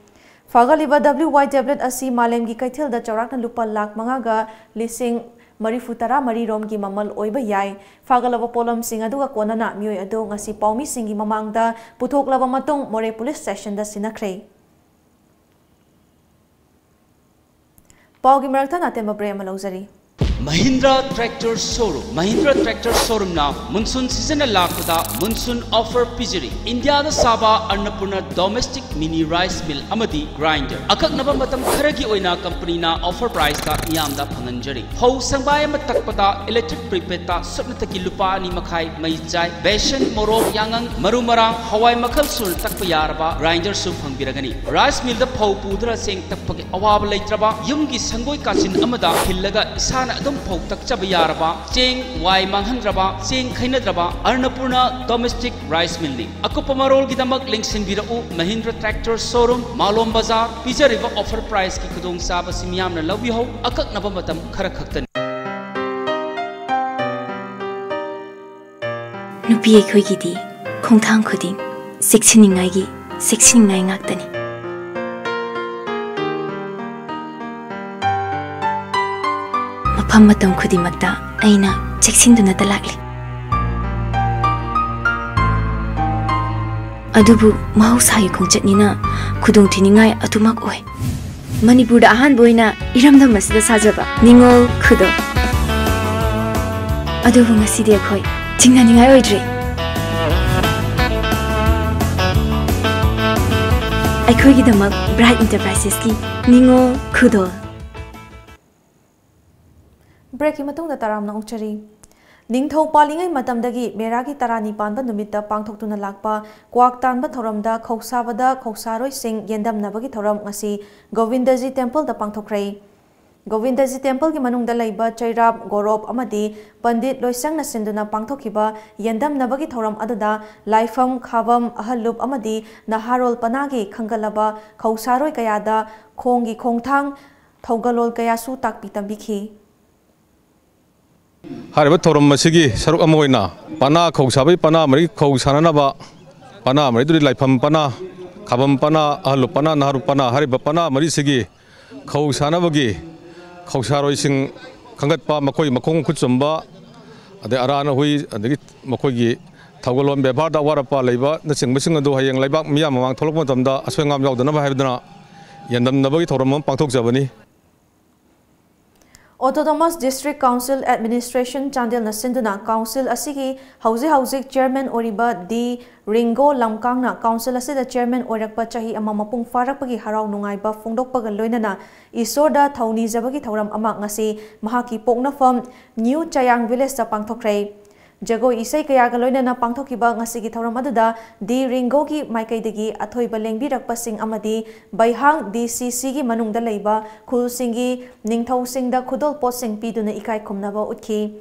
ꯐꯥꯒꯠꯂꯤꯕ W Y tablet ꯑꯁꯤ ꯃꯥꯂꯦꯝꯒꯤ ꯀꯩꯊꯦꯜꯗ ꯆꯥꯎꯔꯥꯛꯅ ꯂꯨꯄꯥ ꯂꯥꯈ ꯃꯉꯥꯒ ꯂꯤꯁꯤꯡ ꯃꯔꯤꯐꯨ ꯇꯔꯥ ꯃꯔꯤ ꯔꯣꯝꯒꯤ ꯃꯃꯜ ꯑꯣꯏꯕ ꯌꯥꯏ꯫ ꯐꯥꯒꯠꯂꯕ ꯄꯣꯠꯂꯝꯁꯤꯡ ꯑꯗꯨꯒ ꯀꯣꯟꯅꯅ ꯃꯤꯑꯣꯏ ꯑꯗꯨ ꯉꯁꯤ ꯄꯥꯎꯃꯤꯁꯤꯡꯒꯤ ꯃꯃꯥꯡꯗ ꯄꯨꯊꯣꯛꯂꯕ ꯃꯇꯨꯡ ꯃꯣꯔꯦ ꯄꯨꯂꯤꯁ ꯁ꯭ꯇꯦꯁꯟꯗ ꯁꯤꯟꯅꯈ꯭ꯔꯦ꯫ ꯄꯥꯎꯒꯤ ꯃꯔꯛꯇ ꯅꯥꯇꯦꯝꯕ ꯕ꯭ꯔꯦꯛ ꯑꯃ ꯂꯧꯖꯔꯤ꯫ Mahindra tractor showroom. Mahindra tractor ꯁꯣꯔꯨꯝꯅ ꯃꯨꯟꯁꯨꯟ ꯁꯤꯖꯟꯅ ꯂꯥꯛꯄꯗ ꯃꯨꯟꯁꯨꯟ ꯑꯣꯐꯔ ꯄꯤꯖꯔꯤ꯫ ꯏꯟꯗꯤꯌꯥꯗ ꯁꯥꯕ ꯑꯟꯅꯄꯨꯔꯅ ꯗꯣꯃꯦꯁꯇꯤꯛ ꯃꯤꯅꯤ ꯔꯥꯏꯁ ꯃꯤꯜ ꯑꯃꯗꯤ ꯒ꯭ꯔꯥꯏꯟꯗꯔ꯫ ꯑꯀꯛꯅꯕ ꯃꯇꯝ ꯈꯔꯒꯤ ꯑꯣꯏꯅ ꯀꯝꯄꯅꯤꯅ ꯑꯣꯐꯔ ꯄ꯭ꯔꯥꯏꯁꯇ ꯃꯤꯌꯥꯝꯗ ꯐꯪꯍꯟꯖꯔꯤ꯫ ꯐꯧ ꯁꯪꯕꯥꯏ ꯑꯃ ꯇꯛꯄꯗ ꯏꯂꯦꯛꯇ꯭ꯔꯤꯛ ꯄ꯭ꯔꯤꯄꯦꯗꯇ ꯁꯨꯞꯅꯇꯒꯤ ꯂꯨꯄꯥ ꯑꯅꯤ ꯃꯈꯥꯏ ꯃꯩ ꯆꯥꯏ꯫ ꯕꯦꯁꯟ, ꯃꯣꯔꯣꯛ, ꯌꯥꯉꯪ, ꯃꯔꯨ ꯃꯔꯥꯡ, ꯍꯋꯥꯏ ꯃꯈꯜ ꯁꯨꯅ ꯇꯛꯄ ꯌꯥꯔꯕ ꯒ꯭ꯔꯥꯏꯟꯗꯔꯁꯨ ꯐꯪꯕꯤꯔꯒꯅꯤ꯫ ꯔꯥꯏꯁ ꯃꯤꯜꯗ ꯐꯧ ꯄꯨꯗꯨꯅ ꯆꯦꯡ ꯇꯛꯄꯒꯤ ꯑꯋꯥꯕ ꯂꯩꯇ꯭ꯔꯕ, ꯌꯨꯝꯒꯤ ꯁꯪꯒꯣꯏ ꯀꯥꯆꯤꯟ ꯑꯃꯗ ꯈꯤꯜꯂꯒ ꯏꯁꯥꯅ ꯑꯗꯨꯝ ꯐꯧ ꯇꯛꯆꯕ ꯌꯥꯔꯕ, ꯆꯦꯡ ꯋꯥꯏ ꯃꯥꯡꯍꯟꯗ꯭ꯔꯕ, ꯆꯦꯡ ꯈꯩꯅꯗ꯭ꯔꯕ ꯑꯔꯅꯄꯨꯔꯅ ꯗꯣꯃꯦꯁꯇꯤꯛ ꯔꯥꯏꯁ ꯃꯤꯜꯅꯤ꯫ ꯑꯀꯨꯞꯄ ꯃꯔꯣꯜꯒꯤꯗꯃꯛ ꯂꯦꯡꯁꯤꯟꯕꯤꯔꯛꯎ ꯃꯍꯤꯟꯗ꯭ꯔ ꯇ꯭ꯔꯦꯛꯇꯔ ꯁꯣꯔꯨꯝ, ꯃꯥꯂꯣꯝ ꯕꯖꯥꯔ꯫ ꯄꯤꯖꯔꯤꯕ ꯑꯣꯐꯔ ꯄ꯭ꯔꯥꯏꯁꯀꯤ ꯈꯨꯗꯣꯡꯆꯥꯕꯁꯤ ꯃꯤꯌꯥꯝꯅ ꯂꯧꯕꯤꯍꯧ꯫ ꯑꯀꯛꯅꯕ ꯃꯇꯝ ꯈꯔ ꯈꯛꯇꯅꯤ꯫ ꯅꯨꯄꯤ ꯑꯩꯈꯣꯏꯒꯤꯗꯤ ꯈꯣꯡꯊꯥꯡ ꯈꯨꯗꯤꯡ ꯆꯦꯛꯁꯤꯟꯅꯤꯡꯉꯥꯏꯒꯤ, ꯆꯦꯛꯁꯤꯟꯅꯤꯡꯉꯥꯏ ꯉꯥꯛꯇꯅꯤ꯫ ꯃꯐꯝ ꯃꯇꯝ ꯈꯨꯗꯤꯡꯃꯛꯇ ꯑꯩꯅ ꯆꯦꯛꯁꯤꯟꯗꯨꯅꯇ ꯂꯥꯛꯂꯤ꯫ ꯑꯗꯨꯕꯨ ꯃꯍꯧꯁꯥꯒꯤ ꯈꯣꯡꯆꯠꯅꯤꯅ ꯈꯨꯗꯣꯡꯊꯤꯅꯤꯡꯉꯥꯏ ꯑꯗꯨꯃꯛ ꯑꯣꯏ꯫ ꯃꯅꯤꯄꯨꯔꯗ ꯑꯍꯥꯟꯕ ꯑꯣꯏꯅ ꯏꯔꯝꯗꯝ ꯑꯁꯤꯗ ꯁꯥꯖꯕ ꯅꯤꯉꯣꯜ ꯈꯨꯗꯣꯜ꯫ ꯑꯗꯨꯕꯨ ꯉꯁꯤꯗꯤ ꯑꯩꯈꯣꯏ ꯆꯤꯡꯅꯅꯤꯡꯉꯥꯏ ꯑꯣꯏꯗ꯭ꯔꯦ꯫ ꯑꯩꯈꯣꯏꯒꯤꯗꯃꯛ ꯕ꯭ꯔꯥꯏꯠ ꯏꯟꯇꯔꯄ꯭ꯔꯥꯏꯁꯦꯁꯀꯤ ꯅꯤꯉꯣꯜ ꯈꯨꯗꯣꯜ꯫ ꯕ꯭ꯔꯦꯛꯀꯤ ꯃꯇꯨꯡꯗ ꯇꯔꯥꯝꯅ ꯑꯣꯛꯆꯔꯤ꯫ ꯅꯤꯡꯊꯧ ꯄꯥꯜꯂꯤꯉꯩ ꯃꯇꯝꯗꯒꯤ ꯃꯦꯔꯥꯒꯤ ꯇꯔꯥꯅꯤ ꯄꯥꯟꯕ ꯅꯨꯃꯤꯠꯇ ꯄꯥꯡꯊꯣꯛꯇꯨꯅ ꯂꯥꯛꯄ ꯀ꯭ꯋꯥꯛ ꯇꯥꯟꯕ ꯊꯧꯔꯝꯗ ꯈꯧꯁꯥꯕꯗ ꯈꯧꯁꯥꯔꯣꯏꯁꯤꯡ ꯌꯦꯟꯗꯝꯅꯕꯒꯤ ꯊꯧꯔꯝ ꯉꯁꯤ ꯒꯣꯕꯤꯟꯗꯖꯤ ꯇꯦꯝꯄꯜꯗ ꯄꯥꯡꯊꯣꯛꯈ꯭ꯔꯦ꯫ ꯒꯣꯕꯤꯟꯗꯖꯤ ꯇꯦꯝꯄꯜꯒꯤ ꯃꯅꯨꯡꯗ ꯂꯩꯕ ꯆꯩꯔꯥꯞ, ꯒꯣꯔꯣꯞ ꯑꯃꯗꯤ ꯄꯟꯗꯤꯠ ꯂꯣꯏꯁꯪꯅ ꯁꯤꯟꯗꯨꯅ ꯄꯥꯡꯊꯣꯛꯈꯤꯕ ꯌꯦꯟꯗꯝꯅꯕꯒꯤ ꯊꯧꯔꯝ ꯑꯗꯨꯗ ꯂꯥꯏꯐꯝ, ꯈꯥꯕꯝ, ꯑꯍꯜ ꯂꯨꯞ ꯑꯃꯗꯤ ꯅꯍꯥꯔꯣꯜ ꯄꯅꯥꯒꯤ ꯈꯟꯒꯠꯂꯕ ꯈꯧꯁꯥꯔꯣꯏ ꯀꯌꯥꯗ ꯈꯣꯡꯒꯤ ꯈꯣꯡꯊꯥꯡ, ꯊꯧꯒꯜꯂꯣꯟ ꯀꯌꯥꯁꯨ ꯇꯥꯛꯄꯤ ꯇꯝꯕꯤꯈꯤ꯫ ꯍꯥꯏꯔꯤꯕ ꯊꯧꯔꯝ ꯑꯁꯤꯒꯤ ꯁꯔꯨꯛ ꯑꯃ ꯑꯣꯏꯅ ꯄꯅꯥ ꯈꯧ ꯁꯥꯕꯒꯤ ꯄꯅꯥ ꯃꯔꯤ ꯈꯧ ꯁꯥꯅꯅꯕ ꯄꯅꯥ ꯃꯔꯤꯗꯨꯗꯤ ꯂꯥꯏꯐꯝ ꯄꯅꯥ, ꯈꯥꯕꯝ ꯄꯅꯥ, ꯑꯍꯜ ꯂꯨꯞ ꯄꯅꯥ, ꯅꯍꯥꯔꯨꯞ ꯄꯅꯥ ꯍꯥꯏꯔꯤꯕ ꯄꯅꯥ ꯃꯔꯤꯁꯤꯒꯤ ꯈꯧ ꯁꯥꯅꯕꯒꯤ ꯈꯧꯁꯥꯔꯣꯏꯁꯤꯡ ꯈꯟꯒꯠꯄ, ꯃꯈꯣꯏ ꯃꯈꯣꯡ ꯃꯈꯨꯠ ꯆꯨꯝꯕ, ꯑꯗꯩ ꯑꯔꯥꯟ ꯑꯍꯨꯏ, ꯑꯗꯒꯤ ꯃꯈꯣꯏꯒꯤ ꯊꯧꯒꯜꯂꯣꯟ ꯕꯦꯕꯥꯔꯗ ꯑꯋꯥꯠ ꯑꯄꯥ ꯂꯩꯕꯅꯆꯤꯡꯕꯁꯤꯡ ꯑꯗꯨ ꯍꯌꯦꯡ ꯂꯩꯕꯥꯛ ꯃꯤꯌꯥꯝ ꯃꯃꯥꯡ ꯊꯣꯛꯂꯛꯄ ꯃꯇꯝꯗ ꯑꯁꯣꯏ ꯑꯉꯥꯝ ꯌꯥꯎꯗꯅꯕ ꯍꯥꯏꯕꯗꯨꯅ ꯌꯦꯟꯗꯝꯅꯕꯒꯤ ꯊꯧꯔꯝ ꯑꯃ ꯄꯥꯡꯊꯣꯛꯆꯕꯅꯤ꯫ Autonomous District Council Administration ꯆꯥꯟꯗꯦꯜꯅ ꯁꯤꯟꯗꯨꯅ council ꯑꯁꯤꯒꯤ ꯍꯧꯖꯤꯛ ꯍꯧꯖꯤꯛ chairman ꯑꯣꯏꯔꯤꯕ ꯗꯤ ꯔꯤꯡꯒꯣ ꯂꯝꯀꯥꯡꯅ council ꯑꯁꯤꯗ chairman ꯑꯣꯏꯔꯛꯄ ꯆꯍꯤ ꯑꯃ ꯃꯄꯨꯡ ꯐꯥꯔꯛꯄꯒꯤ ꯍꯔꯥꯎ ꯅꯨꯡꯉꯥꯏꯕ ꯐꯣꯡꯗꯣꯛꯄꯒ ꯂꯣꯏꯅꯅ ꯏꯁꯣꯔꯗ ꯊꯧꯅꯤꯖꯕꯒꯤ ꯊꯧꯔꯝ ꯑꯃ ꯉꯁꯤ ꯃꯍꯥꯛꯀꯤ ꯄꯣꯛꯅꯐꯝ ꯅ꯭ꯌꯨ ꯆꯌꯥꯡ villageꯇ ꯄꯥꯡꯊꯣꯛꯈ꯭ꯔꯦ꯫ ꯖꯒꯣꯏ ꯏꯁꯩ ꯀꯌꯥꯒ ꯂꯣꯏꯅꯅ ꯄꯥꯡꯊꯣꯛꯈꯤꯕ ꯉꯁꯤꯒꯤ ꯊꯧꯔꯝ ꯑꯗꯨꯗ ꯗꯤ ꯔꯤꯡꯒꯣꯒꯤ ꯃꯥꯏꯀꯩꯗꯒꯤ ꯑꯊꯣꯏꯕ ꯂꯦꯡꯕꯤꯔꯛꯄꯁꯤꯡ ꯑꯃꯗꯤ ꯕꯩꯍꯥꯡ ꯗꯤ ꯁꯤ ꯁꯤꯒꯤ ꯃꯅꯨꯡꯗ ꯂꯩꯕ ꯈꯨꯜꯁꯤꯡꯒꯤ ꯅꯤꯡꯊꯧꯁꯤꯡꯗ ꯈꯨꯗꯣꯜ ꯄꯣꯠꯁꯤꯡ ꯄꯤꯗꯨꯅ ꯏꯀꯥꯏ ꯈꯨꯝꯅꯕ ꯎꯠꯈꯤ꯫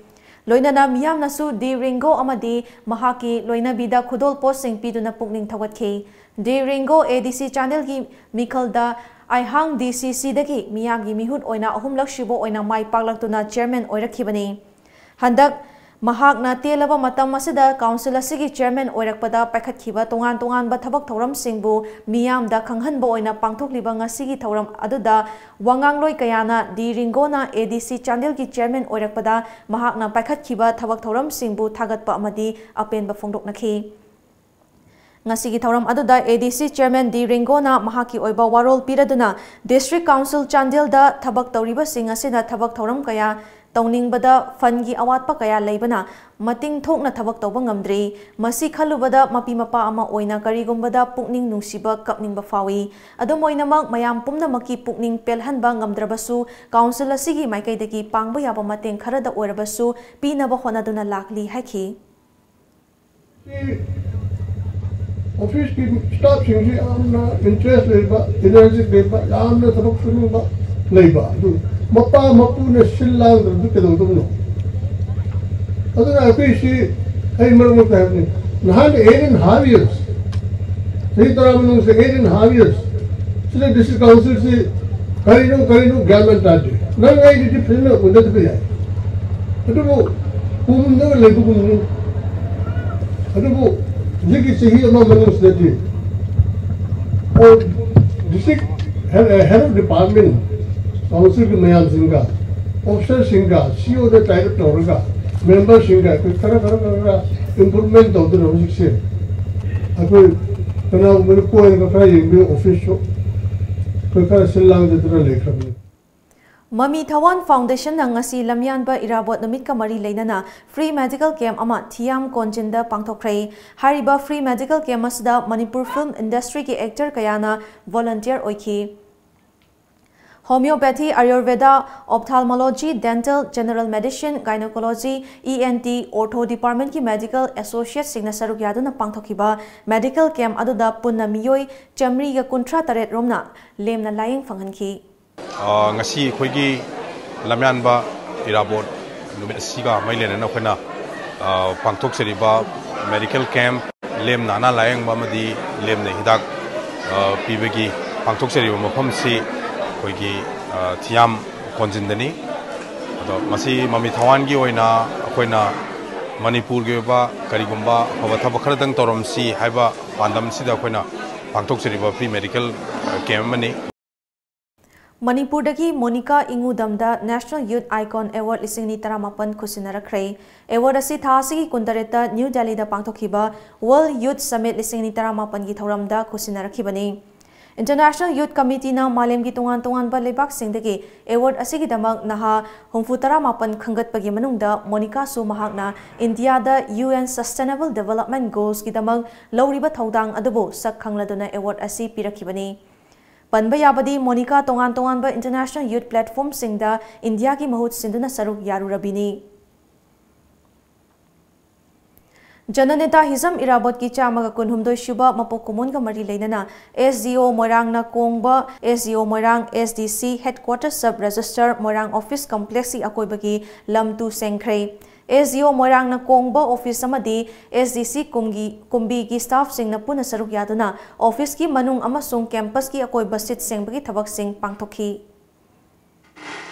ꯂꯣꯏꯅꯅ ꯃꯤꯌꯥꯝꯅꯁꯨ ꯗꯤ ꯔꯤꯡꯒꯣ ꯑꯃꯗꯤ ꯃꯍꯥꯛꯀꯤ ꯂꯣꯏꯅꯕꯤꯗ ꯈꯨꯗꯣꯜ ꯄꯣꯠꯁꯤꯡ ꯄꯤꯗꯨꯅ ꯄꯨꯛꯅꯤꯡ ꯊꯧꯒꯠꯈꯤ꯫ ꯗꯤ ꯔꯤꯡꯒꯣ ꯑꯦ ꯗꯤ ꯁꯤ ꯆꯥꯟꯗꯦꯜꯒꯤ ꯃꯤꯈꯜꯗ ꯑꯩꯍꯥꯡ ꯗꯤ ꯁꯤ ꯁꯤꯗꯒꯤ ꯃꯤꯌꯥꯝꯒꯤ ꯃꯤꯍꯨꯠ ꯑꯣꯏꯅ ꯑꯍꯨꯝꯂꯛ ꯁꯨꯕ ꯑꯣꯏꯅ ꯃꯥꯏ ꯄꯥꯛꯂꯛꯇꯨꯅ chairman ꯑꯣꯏꯔꯛꯈꯤꯕꯅꯤ꯫ ꯍꯟꯗꯛ ꯃꯍꯥꯛꯅ ꯇꯦꯜꯂꯕ ꯃꯇꯝ ꯑꯁꯤꯗ ꯀꯥꯎꯟꯁꯤꯜ ꯑꯁꯤꯒꯤ ꯆꯦꯌꯔꯃꯦꯟ ꯑꯣꯏꯔꯛꯄꯗ ꯄꯥꯏꯈꯠꯈꯤꯕ ꯇꯣꯉꯥꯟ ꯇꯣꯉꯥꯟꯕ ꯊꯕꯛ ꯊꯧꯔꯝꯁꯤꯡꯕꯨ ꯃꯤꯌꯥꯝꯗ ꯈꯪꯍꯟꯕ ꯑꯣꯏꯅ ꯄꯥꯡꯊꯣꯛꯂꯤꯕ ꯉꯁꯤꯒꯤ ꯊꯧꯔꯝ ꯑꯗꯨꯗ ꯋꯥꯉꯥꯡꯂꯣꯏ ꯀꯌꯥꯅ ꯗꯤ ꯔꯤꯡꯒꯣꯅ ꯑꯦ ꯗꯤ ꯁꯤ ꯆꯥꯟꯗꯦꯜꯒꯤ ꯆꯦꯌꯔꯃꯦꯟ ꯑꯣꯏꯔꯛꯄꯗ ꯃꯍꯥꯛꯅ ꯄꯥꯏꯈꯠꯈꯤꯕ ꯊꯕꯛ ꯊꯧꯔꯝꯁꯤꯡꯕꯨ ꯊꯥꯒꯠꯄ ꯑꯃꯗꯤ ꯑꯄꯦꯟꯕ ꯐꯣꯡꯗꯣꯛꯅꯈꯤ꯫ ꯉꯁꯤꯒꯤ ꯊꯧꯔꯝ ꯑꯗꯨꯗ ꯑꯦ ꯗꯤ ꯁꯤ ꯆꯦꯌꯔꯃꯦꯟ ꯗꯤ ꯔꯤꯡꯒꯣꯅ ꯃꯍꯥꯛꯀꯤ ꯑꯣꯏꯕ ꯋꯥꯔꯣꯜ ꯄꯤꯔꯗꯨꯅ ꯗꯤꯁꯇ꯭ꯔꯤꯛ ꯀꯥꯎꯟꯁꯤꯜ ꯆꯥꯟꯗꯦꯜꯗ ꯊꯕꯛ ꯇꯧꯔꯤꯕꯁꯤꯡ ꯑꯁꯤꯅ ꯊꯕꯛ ꯊꯧꯔꯝ ꯀꯌꯥ ꯇꯧꯅꯤꯡꯕꯗ ꯐꯟꯒꯤ ꯑꯋꯥꯠꯄ ꯀꯌꯥ ꯂꯩꯕꯅ ꯃꯇꯤꯡ ꯊꯣꯛꯅ ꯊꯕꯛ ꯇꯧꯕ ꯉꯝꯗ꯭ꯔꯤ꯫ ꯃꯁꯤ ꯈꯜꯂꯨꯕꯗ ꯃꯄꯤ ꯃꯄꯥ ꯑꯃ ꯑꯣꯏꯅ ꯀꯔꯤꯒꯨꯝꯕꯗ ꯄꯨꯛꯅꯤꯡ ꯅꯨꯡꯁꯤꯕ ꯀꯞꯅꯤꯡꯕ ꯐꯥꯎꯏ꯫ ꯑꯗꯨꯝ ꯑꯣꯏꯅꯃꯛ ꯃꯌꯥꯝ ꯄꯨꯝꯅꯃꯛꯀꯤ ꯄꯨꯛꯅꯤꯡ ꯄꯦꯜꯍꯟꯕ ꯉꯝꯗ꯭ꯔꯕꯁꯨ ꯀꯥꯎꯟꯁꯤꯜ ꯑꯁꯤꯒꯤ ꯃꯥꯏꯀꯩꯗꯒꯤ ꯄꯥꯡꯕ ꯌꯥꯕ ꯃꯇꯦꯡ ꯈꯔꯗ ꯑꯣꯏꯔꯕꯁꯨ ꯄꯤꯅꯕ ꯍꯣꯠꯅꯗꯨꯅ ꯂꯥꯛꯂꯤ ꯍꯥꯏꯈꯤ꯫ ꯑꯣꯐꯤꯁꯀꯤ ꯁ꯭ꯇꯥꯐꯁꯤꯡꯁꯤ ꯌꯥꯝꯅ ꯏꯟꯇꯔꯦꯁ ꯂꯩꯕ, ꯏꯅꯔꯖꯤ ꯂꯩꯕ, ꯌꯥꯝꯅ ꯊꯕꯛ ꯁꯨꯅꯤꯡꯕ ꯂꯩꯕ꯫ ꯑꯗꯨ ꯃꯄꯥ ꯃꯄꯨꯅ ꯁꯤꯜ ꯂꯥꯡꯗ꯭ꯔꯗꯤ ꯀꯩꯗꯧꯗꯕꯅꯣ? ꯑꯗꯨꯅ ꯑꯩꯈꯣꯏꯁꯤ, ꯑꯩ ꯃꯔꯛ ꯃꯔꯛꯇ ꯍꯥꯏꯕꯅꯤ, ꯅꯍꯥꯟ eight and half years, ꯆꯍꯤ ꯇꯔꯥ ꯃꯅꯨꯡꯁꯤꯗ eight and half years ꯁꯤꯗ ꯗꯤꯁꯇ꯭ꯔꯤꯛ ꯀꯥꯎꯟꯁꯤꯜꯁꯤ ꯀꯔꯤꯅꯣ ꯀꯔꯤꯅꯣ ꯒ꯭ꯌꯥꯟ ꯃꯦꯟ ꯇꯥꯗꯦ꯫ ꯅꯪ ꯑꯩꯒꯤꯗꯤ ꯐꯖꯅ ꯎꯅꯗꯕ ꯌꯥꯏ, ꯑꯗꯨꯕꯨ ꯄꯨꯝꯗꯅ ꯂꯩꯕꯒꯨꯝꯅꯤ꯫ ꯑꯗꯨꯕꯨ ꯍꯧꯖꯤꯛꯀꯤ ꯆꯍꯤ ꯑꯃ ꯃꯅꯨꯡꯁꯤꯗꯗꯤ ꯗꯤꯁꯇ꯭ꯔꯤꯛ ꯍꯦꯗ ꯑꯣꯐ ꯗꯤꯄꯥꯔꯠꯃꯦꯟ, ꯀꯥꯎꯟꯁꯤꯜꯒꯤ ꯃꯌꯥꯝꯁꯤꯡꯒ, ꯑꯣꯐꯤꯁꯔꯁꯤꯡꯒ, ꯁꯤ ꯏ ꯑꯣꯗ ꯇꯥꯏ ꯑꯞ ꯇꯧꯔꯒ, ꯃꯦꯝꯕꯔꯁꯤꯡꯒ ꯑꯩꯈꯣꯏ ꯈꯔ ꯈꯔ ꯈꯔ ꯈꯔ ꯏꯝꯄ꯭ꯔꯨꯚꯃꯦꯟ ꯇꯧꯗꯨꯅ ꯍꯧꯖꯤꯛꯁꯦ ꯑꯩꯈꯣꯏ ꯀꯅꯥꯒꯨꯝꯕꯗ ꯀꯣꯏꯔꯒ ꯈꯔ ꯌꯦꯡꯕꯤꯌꯨ, ꯑꯣꯐꯤꯁꯁꯨ ꯑꯩꯈꯣꯏ ꯈꯔ ꯁꯤꯜ ꯂꯥꯡꯖꯗꯨꯅ ꯂꯩꯈ꯭ꯔꯕꯅꯤ꯫ ꯃꯃꯤ ꯊꯋꯥꯟ ꯐꯥꯎꯟꯗꯦꯁꯟꯅ ꯉꯁꯤ ꯂꯝꯌꯥꯟꯕ ꯏꯔꯥꯕꯣꯠ ꯅꯨꯃꯤꯠꯀ ꯃꯔꯤ ꯂꯩꯅꯅ ꯐ꯭ꯔꯤ ꯃꯦꯗꯤꯀꯦꯜ ꯀꯦꯝꯞ ꯑꯃ ꯊꯤꯌꯥꯝ ꯀꯣꯟꯖꯤꯟꯗ ꯄꯥꯡꯊꯣꯛꯈ꯭ꯔꯦ꯫ ꯍꯥꯏꯔꯤꯕ ꯐ꯭ꯔꯤ ꯃꯦꯗꯤꯀꯦꯜ ꯀꯦꯝꯞ ꯑꯁꯤꯗ ꯃꯅꯤꯄꯨꯔ ꯐꯤꯜꯝ ꯏꯟꯗꯁꯇ꯭ꯔꯤꯒꯤ ꯑꯦꯛꯇꯔ ꯀꯌꯥꯅ ꯚꯣꯂꯟꯇꯤꯌꯔ ꯑꯣꯏꯈꯤ꯫ Homeopathy, Ayurveda, ophthalmology, dental, general medicine, gynaecology, E N T, ortho ꯗꯤꯄꯥꯔꯠꯃꯦꯟꯠꯀꯤ ꯃꯦꯗꯤꯀꯦꯜ ꯑꯦꯁꯣꯁꯤꯌꯦꯠꯁꯤꯡꯅ ꯁꯔꯨꯛ ꯌꯥꯗꯨꯅ ꯄꯥꯡꯊꯣꯛꯈꯤꯕ ꯃꯦꯗꯤꯀꯦꯜ ꯀꯦꯝꯞ ꯑꯗꯨꯗ ꯄꯨꯟꯅ ꯃꯤꯑꯣꯏ ꯆꯥꯃꯔꯤꯒ ꯀꯨꯟꯊ꯭ꯔꯥ ꯇꯔꯦꯠ ꯔꯣꯝꯅ ꯂꯦꯝꯅ ꯂꯥꯌꯦꯡ ꯐꯪꯍꯟꯈꯤ꯫ ꯑ, ꯉꯁꯤ ꯑꯩꯈꯣꯏꯒꯤ ꯂꯝꯌꯥꯟꯕ ꯏꯔꯥꯕꯣꯠ ꯅꯨꯃꯤꯠ ꯑꯁꯤꯒ ꯃꯔꯤ ꯂꯩꯅꯅ ꯑꯩꯈꯣꯏꯅ, ꯑ, ꯄꯥꯡꯊꯣꯛꯆꯔꯤꯕ ꯃꯦꯗꯤꯀꯦꯜ ꯀꯦꯝꯞ, ꯂꯦꯝꯅ ꯑꯅꯥ ꯂꯥꯌꯦꯡꯕ ꯑꯃꯗꯤ ꯂꯦꯝꯅ ꯍꯤꯗꯥꯛ, ꯑ, ꯄꯤꯕꯒꯤ ꯄꯥꯡꯊꯣꯛꯆꯔꯤꯕ ꯃꯐꯝꯁꯤ ꯑꯩꯈꯣꯏꯒꯤ, ꯑ, ꯊꯤꯌꯥꯝ ꯀꯣꯟꯖꯤꯟꯗꯅꯤ꯫ ꯑꯗꯣ ꯃꯁꯤ ꯃꯃꯤ ꯊꯋꯥꯟꯒꯤ ꯑꯣꯏꯅ ꯑꯩꯈꯣꯏꯅ ꯃꯅꯤꯄꯨꯔꯒꯤ ꯑꯣꯏꯕ ꯀꯔꯤꯒꯨꯝꯕ ꯑꯐꯕ ꯊꯕꯛ ꯈꯔꯗꯪ ꯇꯧꯔꯝꯁꯤ ꯍꯥꯏꯕ ꯄꯥꯟꯗꯝꯁꯤꯗ ꯑꯩꯈꯣꯏꯅ ꯄꯥꯡꯊꯣꯛꯆꯔꯤꯕ free medical camp ꯑꯃꯅꯤ꯫ ꯃꯅꯤꯄꯨꯔꯗꯒꯤ Monica ꯏꯉꯨꯗꯝꯗ National Youth Icon Award ꯂꯤꯁꯤꯡ ꯑꯅꯤ ꯇꯔꯥꯃꯥꯄꯟ ꯈꯨꯠꯁꯤꯟꯅꯔꯛꯈ꯭ꯔꯦ꯫ Award ꯑꯁꯤ ꯊꯥ ꯑꯁꯤꯒꯤ ꯀꯨꯟꯇꯔꯦꯠꯇ ꯅ꯭ꯌꯨ ꯗꯦꯜꯂꯤꯗ ꯄꯥꯡꯊꯣꯛꯈꯤꯕ World Youth Summit ꯂꯤꯁꯤꯡ ꯑꯅꯤ ꯇꯔꯥꯃꯥꯄꯟꯒꯤ ꯊꯧꯔꯝꯗ ꯈꯨꯠꯁꯤꯟꯅꯔꯛꯈꯤꯕꯅꯤ꯫ International Youth Committeeꯅ ꯃꯥꯂꯦꯝꯒꯤ ꯇꯣꯉꯥꯟ ꯇꯣꯉꯥꯟꯕ ꯂꯩꯕꯥꯛꯁꯤꯡꯗꯒꯤ award ꯑꯁꯤꯒꯤꯗꯃꯛ ꯅꯍꯥ ꯍꯨꯝꯐꯨ ꯇꯔꯥꯃꯥꯄꯟ ꯈꯟꯒꯠꯄꯒꯤ ꯃꯅꯨꯡꯗ ꯃꯣꯅꯤꯀꯥꯁꯨ ꯃꯍꯥꯛꯅ ꯏꯟꯗꯤꯌꯥꯗ UN Sustainable Development Goalsꯀꯤꯗꯃꯛ ꯂꯧꯔꯤꯕ ꯊꯧꯗꯥꯡ ꯑꯗꯨꯕꯨ ꯁꯛ ꯈꯪꯂꯗꯨꯅ award ꯑꯁꯤ ꯄꯤꯔꯛꯈꯤꯕꯅꯤ꯫ ꯄꯟꯕ ꯌꯥꯕꯗꯤ ꯃꯣꯅꯤꯀꯥ ꯇꯣꯉꯥꯟ ꯇꯣꯉꯥꯟꯕ international youth platformꯁꯤꯡꯗ ꯏꯟꯗꯤꯌꯥꯒꯤ ꯃꯍꯨꯠ ꯁꯤꯟꯗꯨꯅ ꯁꯔꯨꯛ ꯌꯥꯔꯨꯔꯕꯤꯅꯤ꯫ ꯖꯅꯅꯦꯇꯥ ꯍꯤꯖꯝ ꯏꯔꯥꯕꯣꯠꯀꯤ ꯆꯥꯝꯃꯒ ꯀꯨꯟꯍꯨꯝꯗꯣꯏ ꯁꯨꯕ ꯃꯄꯣꯛ ꯀꯨꯝꯑꯣꯟꯒ ꯃꯔꯤ ꯂꯩꯅꯅ SDO ꯃꯣꯏꯔꯥꯡꯅ ꯀꯣꯡꯕ, SDO ꯃꯣꯏꯔꯥꯡ, SDC headquarters sub register ꯃꯣꯏꯔꯥꯡ office complexꯀꯤ ꯑꯀꯣꯏꯕꯒꯤ ꯂꯝ ꯇꯨ ꯁꯦꯡꯈ꯭ꯔꯦ꯫ SDO ꯃꯣꯏꯔꯥꯡꯅ ꯀꯣꯡꯕ office ꯑꯃꯗꯤ SDC ꯀꯨꯝꯒꯤ, ꯀꯨꯝꯕꯤꯒꯤ staffꯁꯤꯡꯅ ꯄꯨꯟꯅ ꯁꯔꯨꯛ ꯌꯥꯗꯨꯅ officeꯀꯤ ꯃꯅꯨꯡ ꯑꯃꯁꯨꯡ campusꯀꯤ ꯑꯀꯣꯏꯕ ꯁꯤꯠ ꯁꯦꯡꯕꯒꯤ ꯊꯕꯛꯁꯤꯡ ꯄꯥꯡꯊꯣꯛꯈꯤ꯫